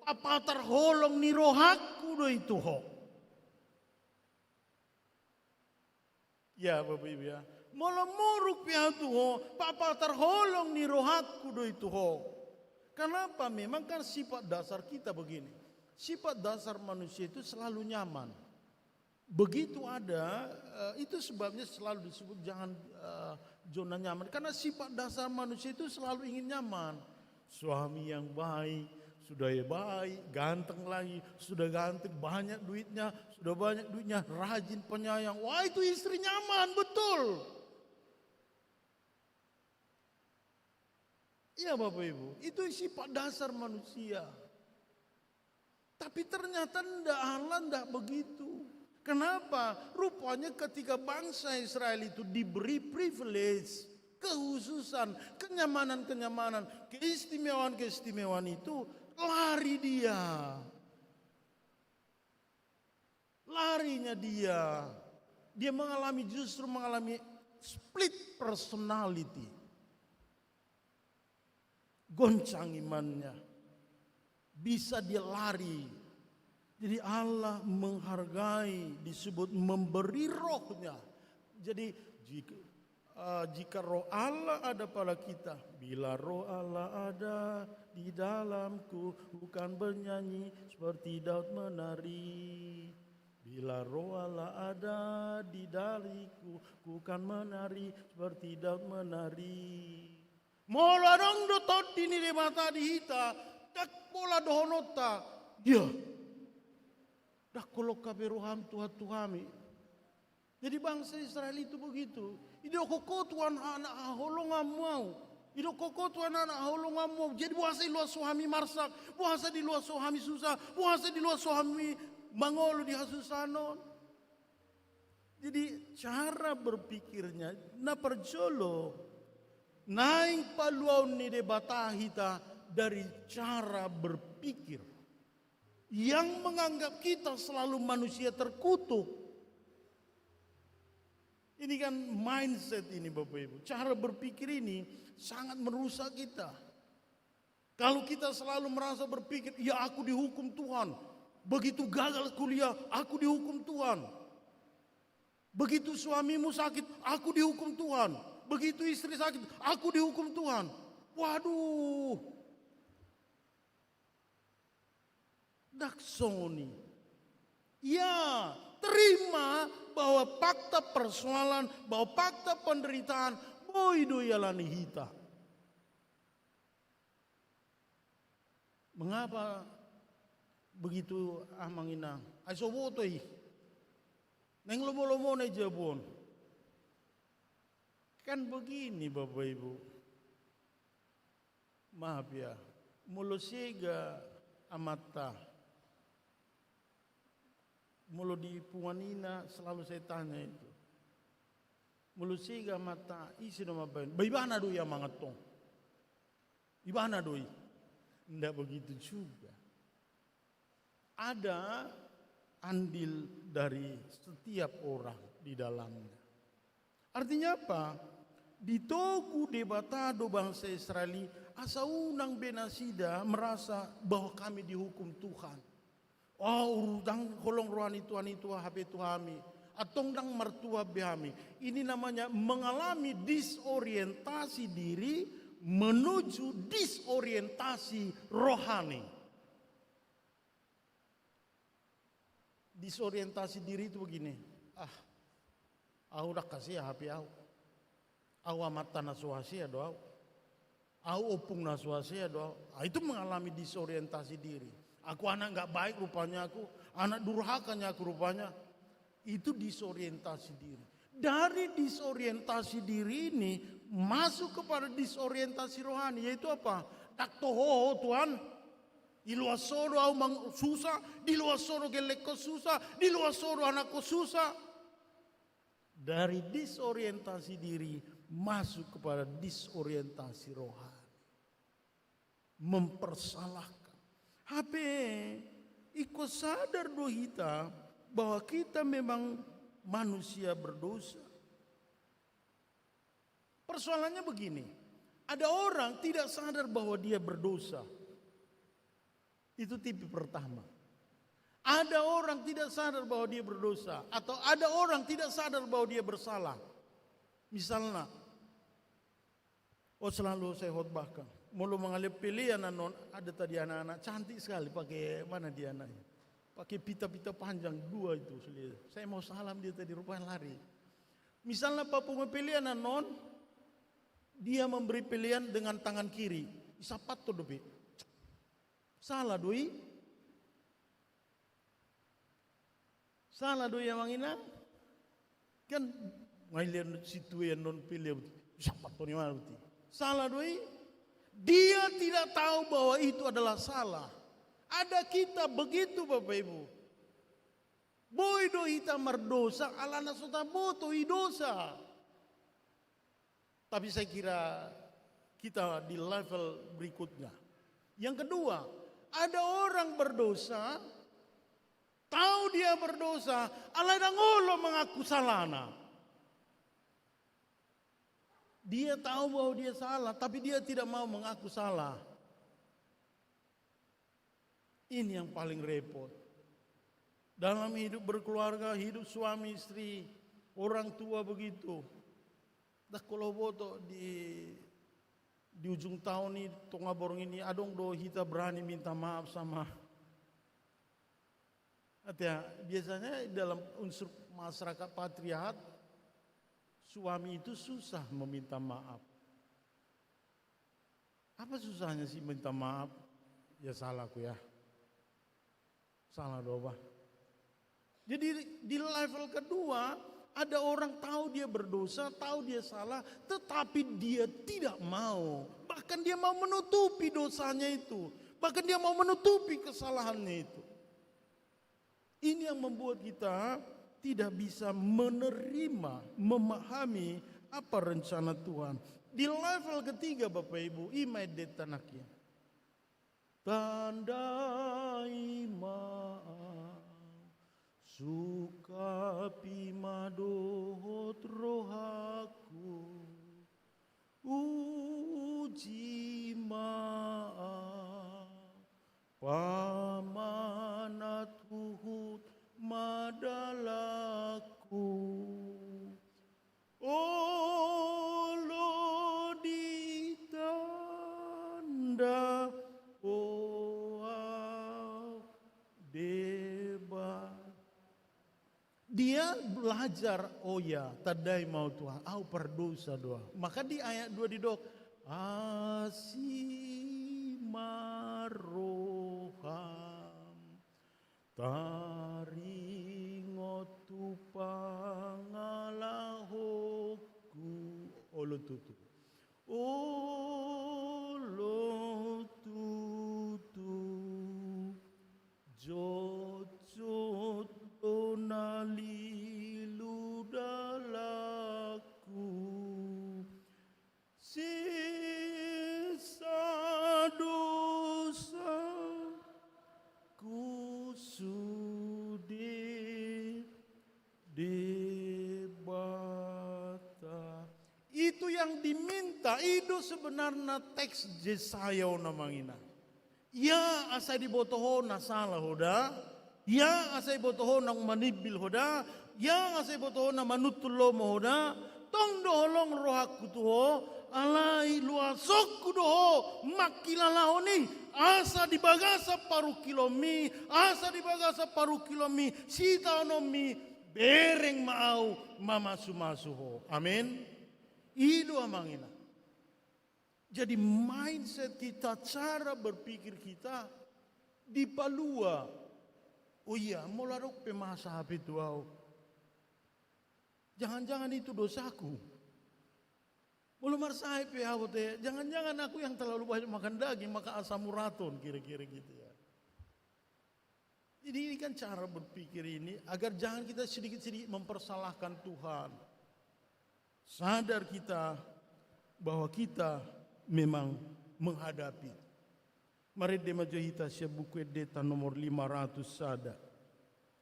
papatar holong ni rohangku do i tu ho. Ya, Bapak Ibu ya. Molo muruk pe ahu tu ho, papatar holong ni rohangku do i tu ho. Kenapa? Memang kan sifat dasar kita begini. Sifat dasar manusia itu selalu nyaman. Begitu ada, eh, itu sebabnya selalu disebut jangan, eh, zona nyaman. Karena sifat dasar manusia itu selalu ingin nyaman. Suami yang baik, sudah ya baik, ganteng lagi, sudah ganteng, banyak duitnya, sudah banyak duitnya, rajin, penyayang. Wah, itu istri nyaman, betul. Iya, Bapak Ibu, itu sifat dasar manusia. Tapi ternyata ndak, Allah ndak begitu. Kenapa? Rupanya ketika bangsa Israel itu diberi privilege, kekhususan, kenyamanan-kenyamanan, keistimewaan-keistimewaan itu, lari dia. Larinya dia. Dia mengalami, justru mengalami split personality. Goncang imannya. Bisa dia lari. Jadi Allah menghargai, disebut memberi rohnya. Jadi jika, eh, jika roh Allah ada pada kita, bila roh Allah ada di dalamku, ku kan bernyanyi seperti Daud menari. Bila roh Allah ada di dalamku, ku kan menari seperti Daud menari. Molo adong do Tondi ni Debata di hita, ndang pola dohononta, dia, ndang holong hape roham Tuhan tu hami. Jadi bangsa Israel itu begitu. Didok ho Tuhan, anak haholonganmu ahu. Didok ho Tuhan, anak haholonganmu ahu. Jadi boasa diloas ho hami marsak, boasa diloas ho hami susah, boasa diloas ho hami mangolu di hasusahan on. Jadi cara berpikirnya, na parjolo, naeng paluaon ni Debata hita dari cara berpikir yang menganggap kita selalu manusia terkutuk. Ini kan mindset ini, Bapak Ibu. Cara berpikir ini sangat merusak kita. Kalau kita selalu merasa berpikir, "Ya, aku dihukum Tuhan. Begitu gagal kuliah, aku dihukum Tuhan. Begitu suamimu sakit, aku dihukum Tuhan. Begitu istri sakit, aku dihukum Tuhan." Waduh. Ndang songon i. Ya, terima bahwa fakta persoalan, bahwa fakta penderitaan, boi do ialani hita. Mengapa begitu, Amang Inang? Ai so boto i. Naeng lomo-lomona i jabu on. Kan begini, Bapak Ibu. Maaf ya, molo sega amanta, molo di punguan ina selalu saya tanya itu. Molo sega amanta, ise do mambahen? Ba ibana do i amang antong. Ibana do i. Ndak begitu juga. Ada andil dari setiap orang di dalamnya. Artinya apa? Ditogu Debata do bangsa Israel i, asa unang be nasida merasa bahwa kami dihukum Tuhan. Oh, ndang holong roha ni Tuhan i tua hape tu hami. Antong ndang martua be hami. Ini namanya mengalami disorientasi diri menuju disorientasi rohani. Disorientasi diri itu begini. Ah, au ndang hasea hape au. Au amanta na so hasea do au. Au ompung na so hasea do au. Ah, itu mengalami disorientasi diri. Aku anak nggak baik rupanya aku, anak durhaka nya aku rupanya. Itu disorientasi diri. Dari disorientasi diri ini masuk kepada disorientasi rohani, yaitu apa? Ndang toho Tuhan. Di luar sodo au mang susah, di luar sodo gelek ko susah, di luar sodo anak ko susah. Dari disorientasi diri masuk kepada disorientasi rohani. Mempersalahkan. Hape, ingkon sadar do hita bahwa kita memang manusia berdosa. Persoalannya begini, ada orang tidak sadar bahwa dia berdosa. Itu tipe pertama. Ada orang tidak sadar bahwa dia berdosa, atau ada orang tidak sadar bahwa dia bersalah. Misalnya, oh, selalu saya khotbahkan. Molo mangalehon pelean annon, ada tadi anak-anak cantik sekali pakai, mana dia anaknya? Pakai pita-pita panjang dua itu. Saya mau salam, dia tadi rupanya lari. Misalnya papungu pelean annon, dia memberi pelean dengan tangan kiri. Isapat tu dope. Salah do i? Salah do i, amang inang? Kan mailen situ ya non pelean. Isapat tu ni mana berarti? Salah do i? Dia tidak tahu bahwa itu adalah salah. Ada kita begitu, Bapak Ibu. Boi do hita mardosa, alana so taboto i dosa. Tapi saya kira kita di level berikutnya. Yang kedua, ada orang berdosa, tahu dia berdosa, alai ndang olo mengaku salahna. Dia tahu bahwa dia salah, tapi dia tidak mau mengaku salah. Ini yang paling repot. Dalam hidup berkeluarga, hidup suami istri, orang tua begitu. Dah kalau boto di, di ujung tahun ini, tengah borong ini, adong do hita berani minta maaf sama. Artinya, biasanya dalam unsur masyarakat patriarkat, suami itu susah meminta maaf. Apa susahnya sih minta maaf? Ya salahku ya. Salah do bah. Jadi di level kedua, ada orang tahu dia berdosa, tahu dia salah, tetapi dia tidak mau. Bahkan dia mau menutupi dosanya itu. Bahkan dia mau menutupi kesalahannya itu. Ini yang membuat kita tidak bisa menerima, memahami apa rencana Tuhan. Di level ketiga, Bapak Ibu, i ma endenta nangkin. Tandai ma au, sungkapi ma dohot rohangku. Uji ma au, pamanat huhut ma dalanku. Olo ditanda ho au Debata. Dia belajar, oh ya, tandai ma au Tuhan, au pardosa do au. Maka di ayat dua didok, asi ma roham taringot tu pangalahoku. Olo tutu. Olo tutu. Jotjot do na lilu dalanku. Sesa dosaku sude Debata. Itu yang diminta, i do sebenarna teks Jesaya on, amang inang. Ya, asa diboto ho na sala ho da. Ia asa iboto ho naung manimbil ho da, ia asa iboto ho na manuntung lomo ho da, tong do holong rohangku tu ho, alai luasonku do ho mangkilalahon i, asa di bagasan parungkilonmi, asa di bagasan parungkilonmi, sitaononmi, bereng ma ahu mamasumasu ho. Amen. I do amang inang. Jadi mindset kita, cara berpikir kita dipalua. Oh iya, molo adong pe masa hape tu ahu. Jangan-jangan itu dosaku. Molo marsahit pe ahu te, jangan-jangan aku yang terlalu banyak makan daging, maka asam uraton, kira-kira gitu ya. Jadi ini kan cara berpikir ini, agar jangan kita sedikit-sedikit mempersalahkan Tuhan. Sadar kita bahwa kita memang menghadapi. Marende ma jo hita sian Buku Endenta nomor lima ratus sada.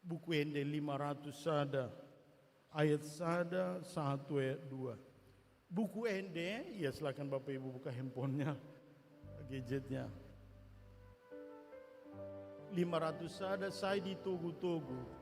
Buku Ende lima ratus sada, ayat sada sahat tu ayat dua. Buku Ende, ya silakan Bapak Ibu buka handphonenya, gadgetnya. Lima ratus sada, Sai Ditogu-togu.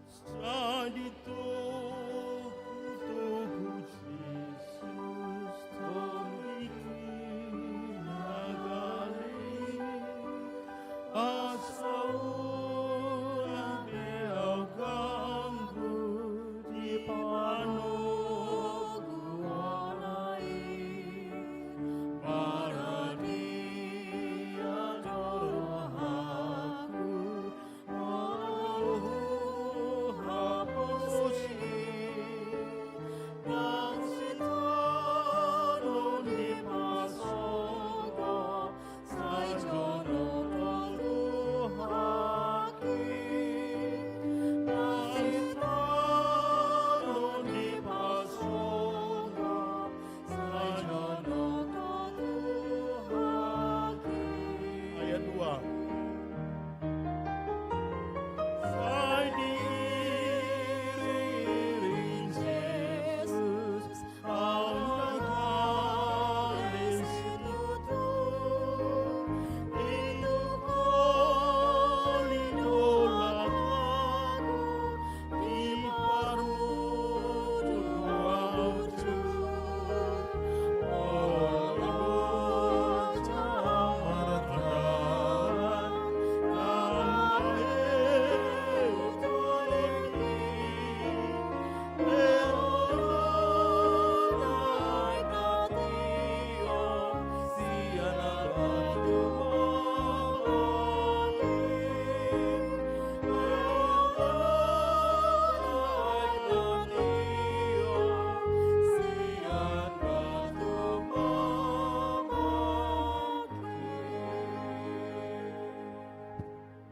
Sai ditogu-togu Jesus, tondingki na gale i, asa unang be ahu ganggu di panoguonna i. Maradian do rohangku, molo huhaposi, nang sitaonon dipasogop, sai jonok do tu ho hakim. Nang sitaonon dipasogop, sai jonok do tu ho hakim. Ayat dua. Sai diiring-iring Jesus, ahu na gale situtu, ditukoli do latangku,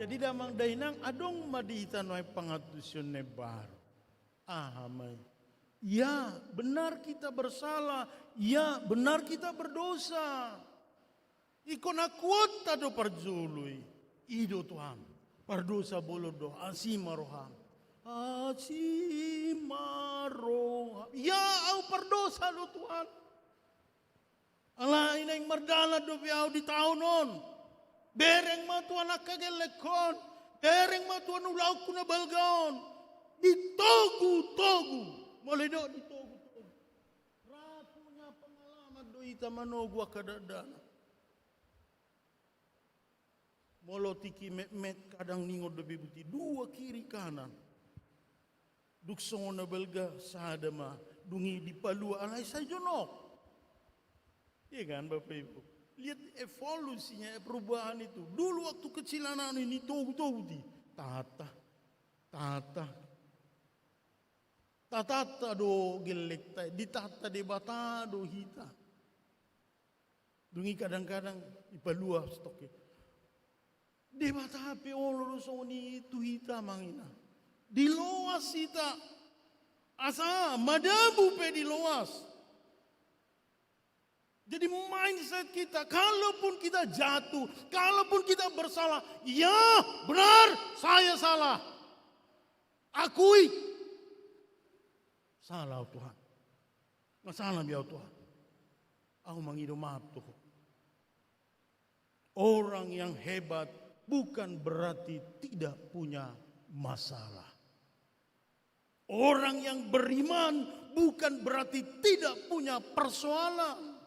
Jadi damang dainang, adong ma di hita nuaeng pangantusion na imbaru. Aha ma i? Ya, benar kita bersalah. Ya, benar kita berdosa. Ingkon akuonta do parjolo i. I do Tuhan, pardosa bolon do, asi ma roham. Asi ma roham. Ya, ahu pardosa do Tuhan. Alai naeng mardalan dope ahu di taon on. Bereng ma Tuhan angka gellengkon. Bereng ma Tuhan ulaonku na balga on. Ditogu-togu. Molo didok ditogu-togu, ra punya pengalaman do hita manogu angka dakdanak. Molo tingki metmet kadang ningon dope buti, dua kiri kanan. Dung songon na balga sada ma, dung i dipalua, alai sai jonok. Iya kan, Bapak Ibu? Lihat evolusinya, perubahan itu. Dulu waktu kecil anak ini togu-togu ti. Tata. Tata. Tatata do gellengta, ditata Debata do hita. Dung i kadang-kadang dipalua stok i. Debata pe olo do songon i tu hita, amang inang. Diloas hita. Asa madabu pe diloas. Jadi mindset kita, kalaupun kita jatuh, kalaupun kita bersalah, ya benar, saya salah. Akui. Salah, Tuhan. Nga salah be au, Tuhan. Au mangido maaf tu Ho. Orang yang hebat bukan berarti tidak punya masalah. Orang yang beriman bukan berarti tidak punya persoalan.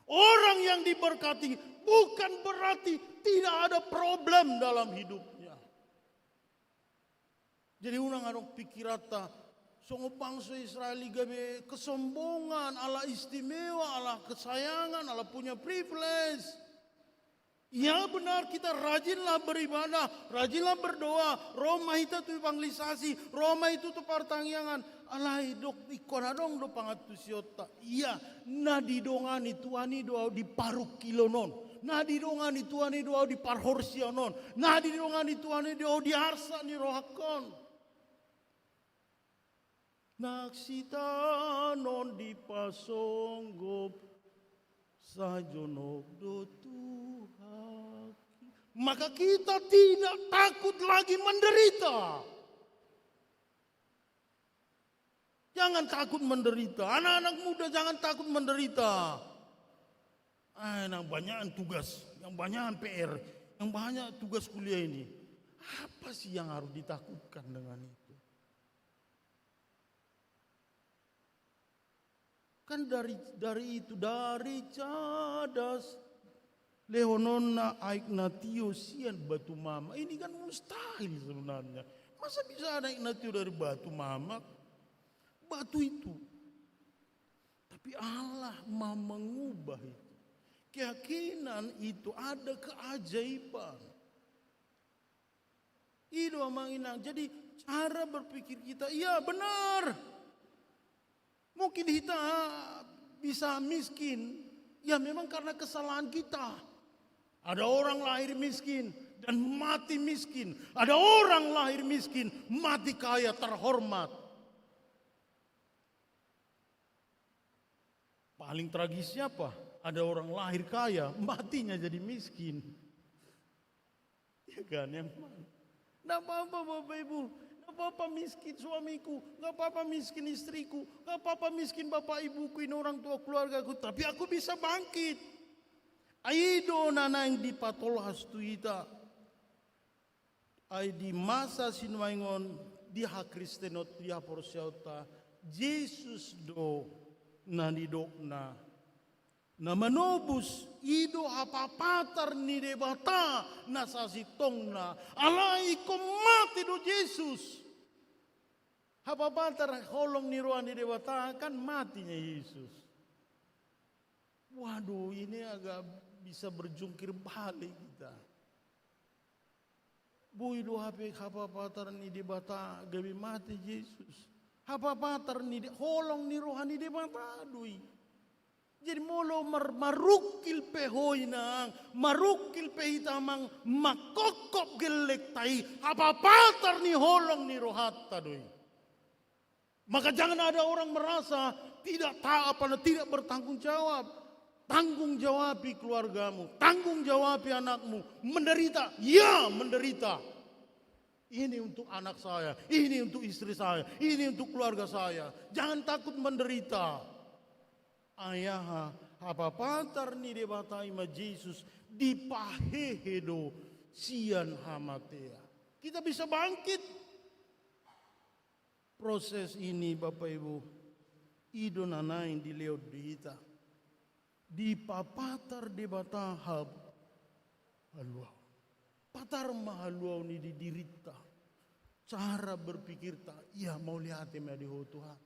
Orang yang diberkati bukan berarti tidak ada problem dalam hidupnya. Jadi unang adong pikiranta, songon bangso Israel i gabe kesombongan, ala istimewa, ala kesayangan, ala punya privilege. Ya benar, kita rajinlah beribadah, rajinlah berdoa, ro ma hita tu evangelisasi, ro ma hita tu partangiangan. Alai dok ingkon adong do pangantusionta. Ia na didongani Tuhan i do au di parungkilon on. Na didongani Tuhan i do au di parhorsean on. Na didongani Tuhan i do au di arsak ni rohangkon. Naksitanon dipasonggop, sai jonok do Tuhan. Maka kita tidak takut lagi menderita. Jangan takut menderita. Anak-anak muda, jangan takut menderita. Ah, yang banyak tugas, yang banyak P R, yang banyak tugas kuliah ini. Apa sih yang harus ditakutkan dengan itu? Kan dari, dari itu, dari cadas lehononna aek na tio sian batu mamak. Ini kan mustahil sebenarnya. Masa bisa ada aek na tio dari batu mamak? Batu itu. Tapi Allah mau mengubah itu. Keyakinan itu ada keajaiban. I do, amang inang. Jadi, cara berpikir kita, iya, benar. Mungkin kita bisa miskin, ya, memang karena kesalahan kita. Ada orang lahir miskin dan mati miskin. Ada orang lahir miskin, mati kaya, terhormat. Paling tragisnya apa? Ada orang lahir kaya, matinya jadi miskin. Ya kan, ya? Nggak apa-apa, Bapak Ibu. Nggak apa-apa miskin suamiku. Nggak apa-apa miskin istriku. Nggak apa-apa miskin bapak ibuku, ini orang tua keluargaku. Tapi aku bisa bangkit. Ai i do na naeng dipatolhas tu hita. Ai di masa sinuaeng on, di hakristenon, di haporseaonta, Jesus do na nidokna na manobus. I do hapapatar ni Debata na sasintongna. Alai ingkon mate do Jesus. Hapapatar holong ni roha ni Debata kan matinya Jesus. Waduh, ini agak bisa berjungkir balik kita. Boi do hape hapapatar ni Debata gabe mate Jesus. Hapapatar ni De-, holong ni roha ni Debata do i. Jadi molo mar-, marungkil pe ho inang, marungkil pe hita amang, mangkophop gellengta i, hapapatar ni holong ni rohanta do i. Maka jangan ada orang merasa tidak ta-, apa, tidak bertanggung jawab. Tanggung jawabi keluargamu, tanggung jawabi anakmu. Menderita, ya, menderita. Ini untuk anak saya, ini untuk istri saya, ini untuk keluarga saya. Jangan takut menderita. Ai aha, hapapatar ni Debata i ma Jesus, dipahehe do sian hamatean. Kita bisa bangkit. Proses ini, Bapak Ibu, i do na naeng dilehon di hita. Dipapatar Debata hab-, haluaon. Patar ma haluaon i di dirinta. Cara berpikirta, ia mauliate ma di Ho Tuhan.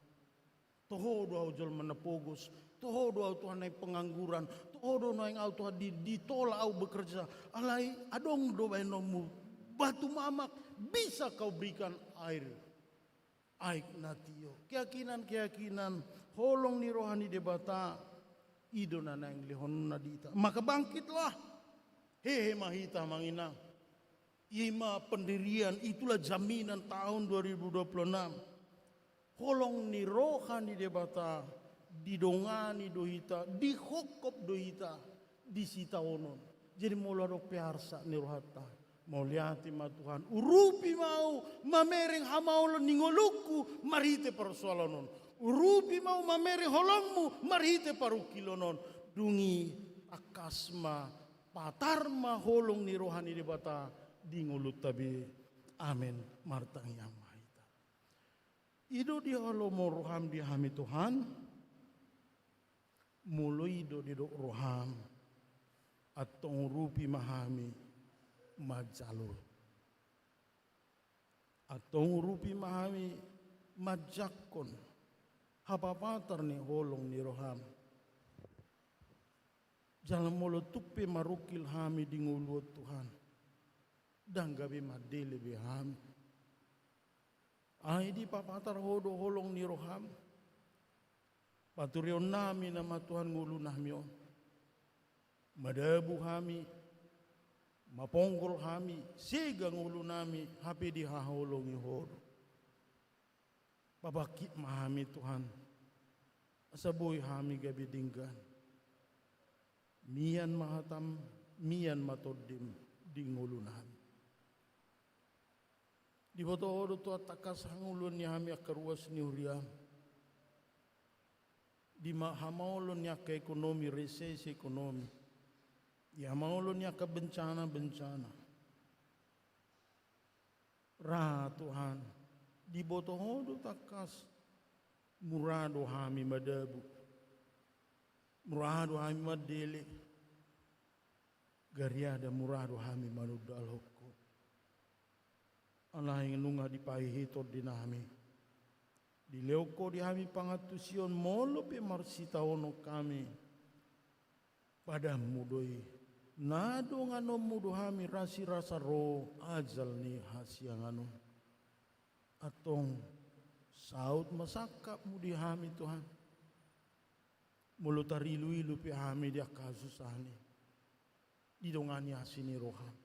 Tu Ho do au jolma na pogos, tu Ho do au Tuhan naeng pengangguran, tu Ho do naeng au Tuhan di-, ditolak au bekerja. Alai adong do baenonmu, batu mamak, bisa kau berikan air, aek na tio. Keyakinan-keyakinan, holong ni roha ni Debata, i do na naeng lehononna di hita. Maka bangkitlah. Hehe ma hita amang inang. I ma pendirian, itulah jaminan tahun dua ribu dua puluh enam. Holong ni roha ni Debata didongani do hita, dihophop do hita di sitaonon. Jadi molo adong pe arsak ni rohanta, mauliate ma Tuhan. Urupi ma ahu mamereng hamaolon ni ngolungku marhite parsoalan on. Urupi ma ahu mamereng holongmu marhite parungkilon on. Dung i tangkas ma patar ma holong ni roha ni Debata di ngolunta be. Amen. Martangiang ma hita. I do dihalomohon roham di hami Tuhan. Molo i do didok roham, antong urupi ma hami manjalo. Antong urupi ma hami manjangkon hapapatar ni holong ni roham. Jala molo tung pe marungkil hami di ngolu on Tuhan, ndang gabe mandele be hami. Ai dipapatar Ho do holong ni roham. Paturionnami nama Tuhan ngolunami on. Madabu hami, maponggol hami, sega ngolunami hape dihaholongi Ho do. Pabangkit ma hami Tuhan, asa boi hami gabe denggan. Mian ma hatam, mian ma tondim di ngolunami. Diboto Ho do Tuhan tangkas hangoluan ni hami angka ruas ni huriam. Di ma-, hamaolon ni angka ekonomi, resesi ekonomi. Di hamaolon ni angka bencana-bencana. Ra Tuhan, diboto Ho do tangkas mura do hami madabu. Mura do hami mandele. Gariada mura do hami manundalhon Ho. Alai nunga dipahehe tondinami. Dilehon Ho di hami pangantusion molo pe marsitaonon hami. Padanmu do i. Na donganonmu do hami rasirasa ro ajal ni hasiangan on. Antong saut ma sangkapmu di hami Tuhan. Molo tarilu-ilu pe hami di angka hasusaan i, didongani asi ni roham.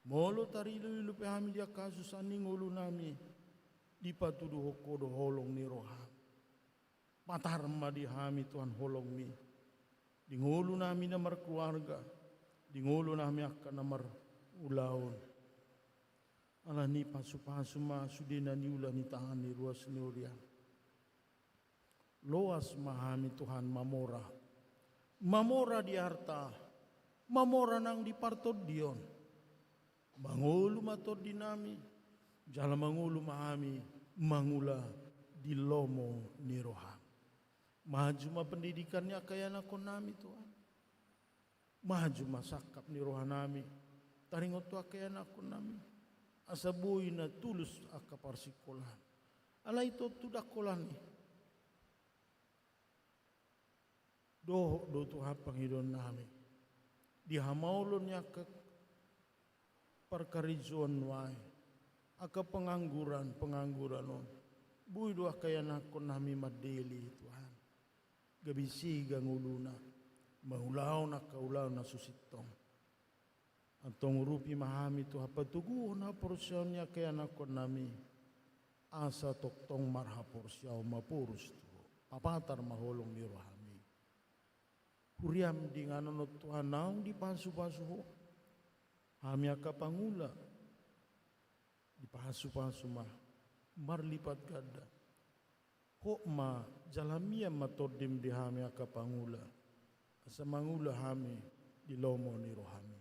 Molo tarilu-ilu pe hami di angka hasusaan ni ngolunami, dipatuduhon Ho do holong ni roham. Patar ma di hami Tuhan holongmi. Di ngolunami na markeluarga, di ngolunami angka na marulaon. Alani pasu-pasu ma sude na niula ni tangan ni ruas ni huriam. Loas ma hami Tuhan mamora. Mamora di arta, mamora nang di partondion. Mangolu ma tondinami, jala mangolu ma hami mangula di lomo ni roham. Maju ma pendidikan ni angka ianakkonnami Tuhan. Maju ma sangkap ni rohanami, taringot tu angka ianakkonnami. Asa boi na tulus angka parsikolaan. Alai tontu ndang holan i. Dohot do Tuhan pangidoannami. Di hamaolon ni angka parkarejoan nuaeng. Angka pengangguran, pengangguran on. Boi do angka ianakkonnami mandele Tuhan. Gabe sega ngoluna, mangulahon angka ulaon na so sintong. Antong urupi ma hami Tuhan, patoguhon haporseaon ni angka ianakkonnami, asa tongtong marhaporseaon maporus tu Ho. Papatar ma holong ni rohami. Huriam di inganan on Tuhan naung dipasu-pasu Ho. Hami angka pangula, dipasu-pasu ma, marlipat ganda. Hot ma jala mian ma tondim di hami angka pangula. Asa mangula hami di lomo ni rohami.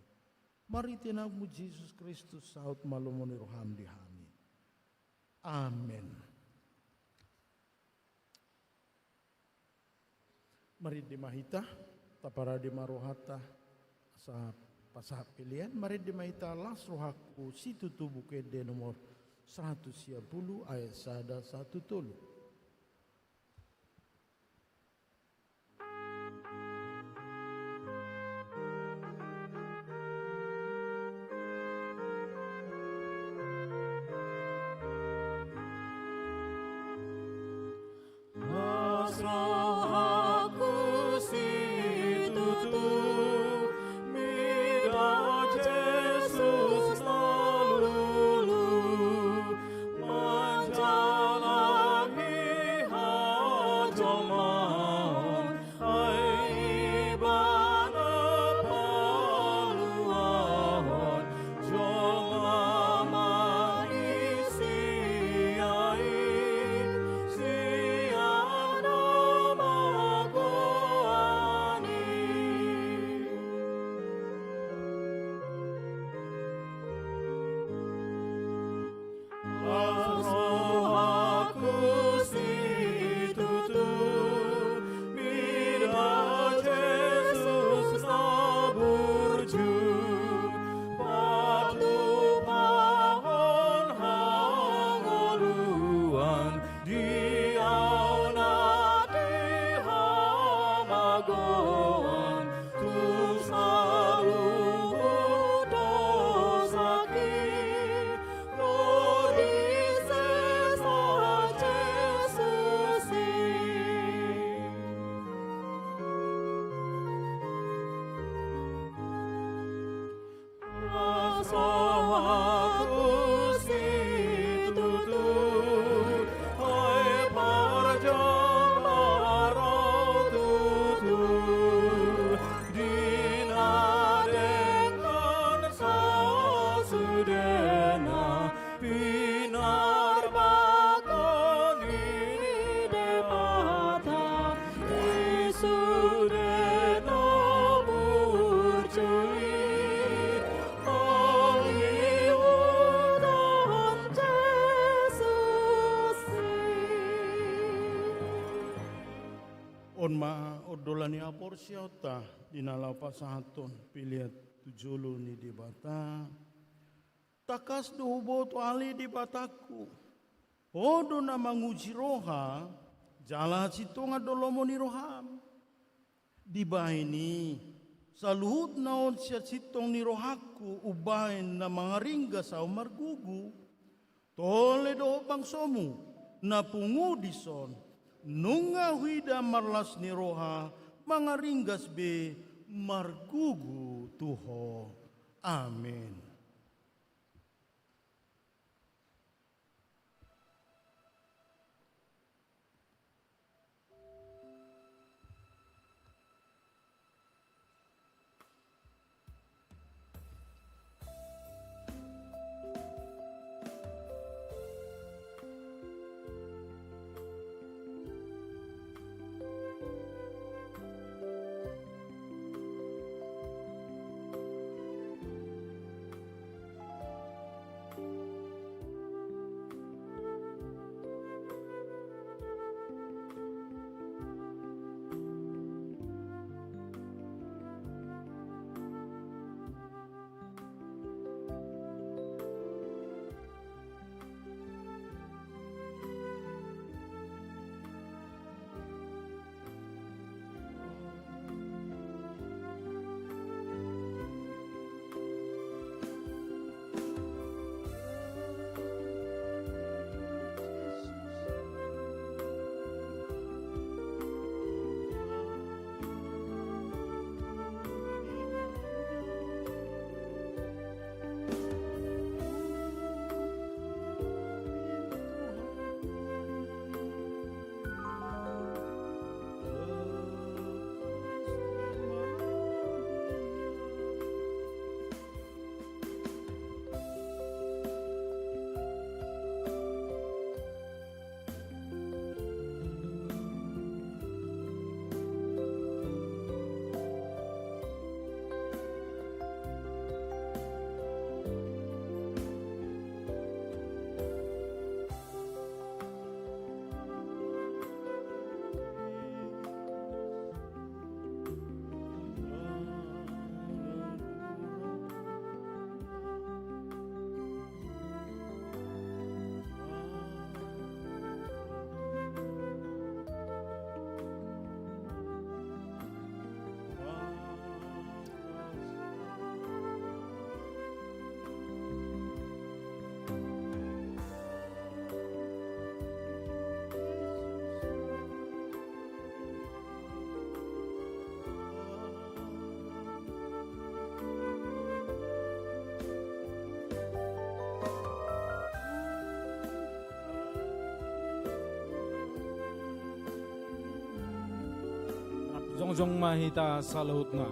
Marhite anakmu Jesus Kristus saut ma lomo ni roham di hami. Amen. Marende ma hita, taparade ma rohanta, asa pasahat pelean, marende ma hita las rohangku situtu Buku Ende nomor saratus sia pulu ayat sada sahat tu tolu. Las rohangku situtu, mida Jesus na lulu manjalangi Goan tu saluhut dosa i, ro di sesa Jesus i. Pasahat situtu, ai parjolo ro tutu, di na denggan sasudena, pinarbakon i Debata, di sude na burju i, mangihut Jesus i. On ma ondolan ni haporseaonta, di na laho pasahathon pelean tu jolo ni Debata. Tangkas do huboto ale Debatangku, Ho do na manguji roha, jala hasintongan do lomo ni roham. Dibahen i, saluhutna on sian sintong ni rohangku umbahen na mangaringgas ahu margugu. Tole dohot bangsomu, na pungu dison, nunga huida marlas ni roha, mangaringgas be margugu tu Ho. Amen. Jongjong ma hita saluhutna.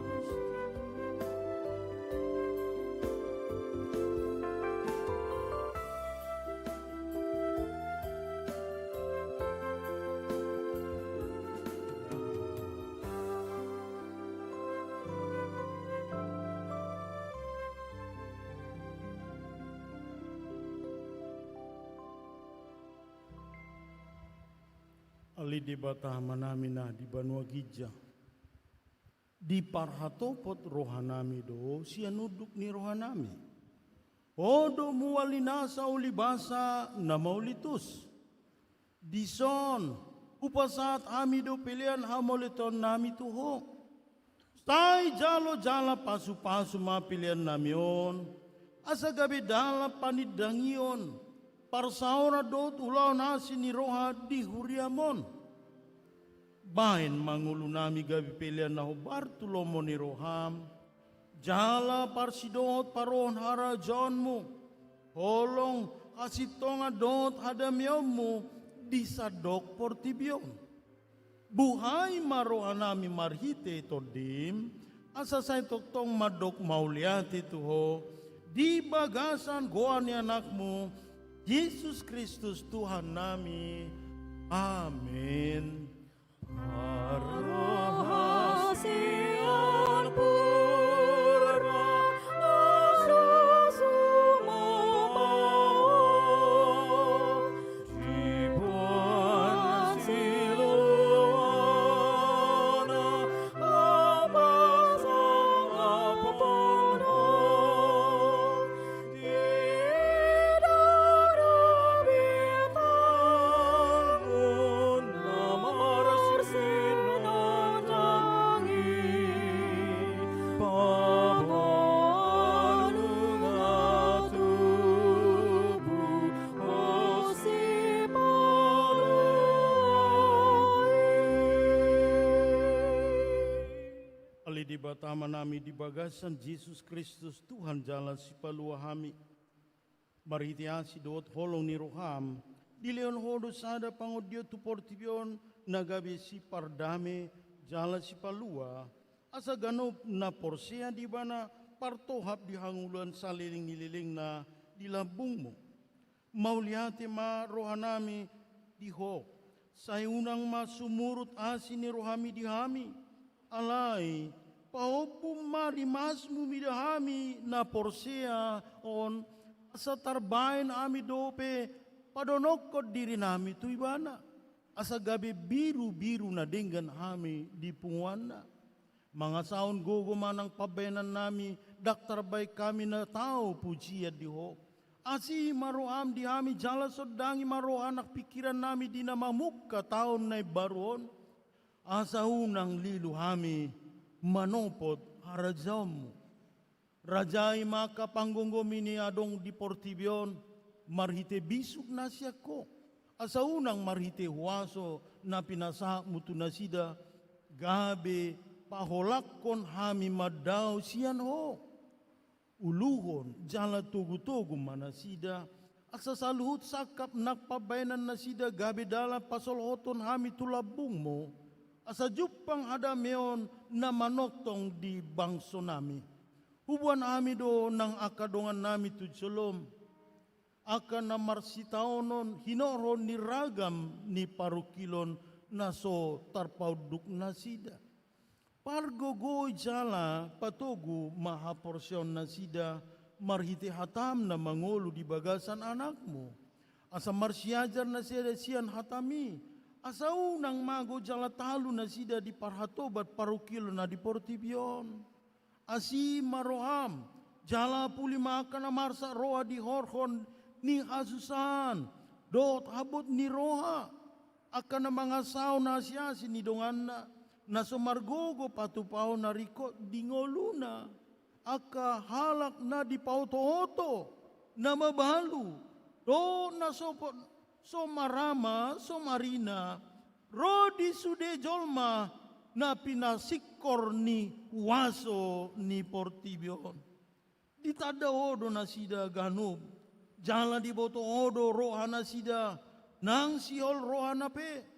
Ale Debata Amanami na di banua ginjang, diparhatopot rohanami do sian unduk ni rohanami. Ho do mual ni nasa ulibasa na mauliutus. Dison, Hupasahat hami do pelean hamauliateonnami tu Ho. Sai jalo jala pasupasu ma peleannami on, asa gabe dalan panindangion, parsaoran dohot ulaon asi ni roha di huriam on. Baen ma ngolunami gabe pelean na hombar tu lomo ni roham, jala parsidohot parohon harajaonmu, holong, hasintongan dohot hadameonmu di sandok portibi on. Buhai ma rohanami marhite Tondim, asa sai tongtong mandok mauliate tu Ho, di bagasan goar ni Anakmu, Jesus Kristus Tuhannami. Amen. Ale Debata Amanami di bagasan Jesus Kristus, Tuhan jala Sipalua hami. Marhite asi dohot holong ni roham, dilehon Ho do sada pangondion tu portibi on na gabe sipardame jala sipalua, asa ganup na porsea di Ibana partohap di hangoluan saleleng ni lelengna di lambungmu. Mauliate ma rohanami di Ho, sai unang ma sumurut asi ni rohami di hami. Alai, paombum ma rimasmu mida hami na porsea on, asa tarbaen hami dope padonokkon dirinami tu Ibana, asa gabe birubiru na denggan hami di punguanna. Mangasahon gogo ma nang pambaenannami, ndang tarbaen hami na tau pujian di Ho. Asi ma roham di hami jala sondangi ma roha nang pingkirannami di na mamungka taon na imbaru on. Asa unang lilu hami manopot harajaonmu. Rajai ma angka panggomgomi na adong di portibi on, marhite bisuk na sian Ho. Asa unang marhite huaso na pinasahatmu tu nasida, gabe paholangkon hami mandao sian Ho. Uluhon jala togutogu ma nasida, asa saluhut sangkap nang pambaenannasida gabe dalan pasolohoton hami tu lambungmu, asa jumpang hadameon na manongtong di bangsonami. Huboan hami do nang angka dongannami tu jolom, angka na marsitaonon hinorhon ni ragam ni parungkilon na so tarpaunduk nasida. Pargogoi jala patogu ma haporseaonnasida marhite hatam na mangolu di bagasan Anakmu. Asa marsiajar nasida sian hatami, asa unang mago jala talu nasida di parhatoban parungkilon na di portibi on. Asi ma roham, jala puli ma angka na marsak roha di horhon ni hasusaan dohot habot ni roha, angka na mangasahon asiasi ni donganna, na so margogo patupahon na ringkot di ngoluna, angka halak na dipaotooto, na mabalu, dohot na so po-, so marama, so marina, ro di sude jolma na pinasingkor ni huaso ni portibi on. Ditanda Ho do nasida ganup, jala diboto Ho do rohanasida, nang sihol rohana pe.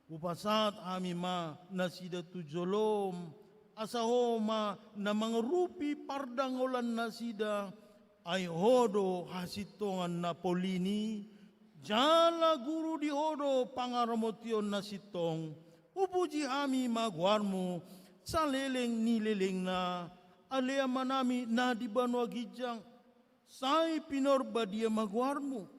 Hupasahat hami ma nasida tu jolom, asa Ho ma na mangurupi pardangolannasida, ai Ho do hasintongan na polin i, jala guru di Ho do pangaramotion na sintong. Hupuji hami ma goarmu saleleng ni lelengna, ale Amanami na di banua ginjang, sai pinorbadia ma goarmu,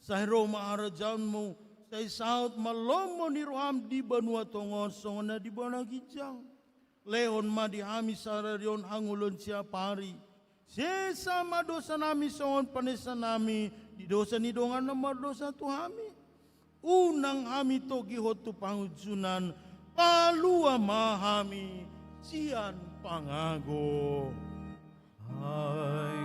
sai ro ma harajaonmu, sai saut ma lomo ni roham di banua tonga on songon na di banua ginjang. Lehon ma di hami sadari on hangoluan siapari. Sesa ma dosanami songon panesanami di dosa ni dongan na mardosa tu hami. Unang hami togihon tu pangunjunan, palua ma hami sian pangago. Ai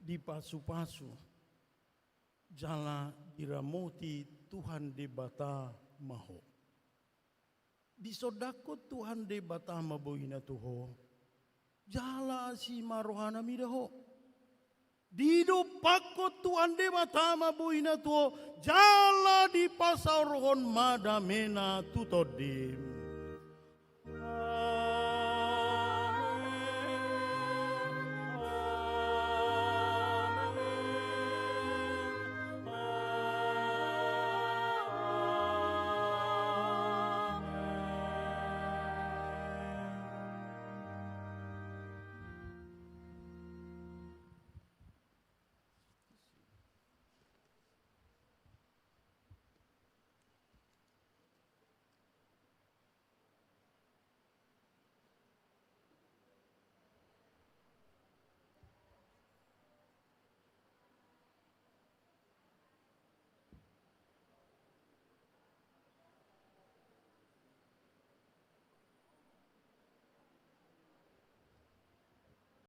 Dipasupasu jala diramoti Tuhan Debata ma ho. Disondangkon Tuhan Debata ma boina tu ho, jala asi ma rohana mida ho. Didompakkon Tuhan Debata ma boina tu ho, jala dipasaorhon ma damena tu tondim.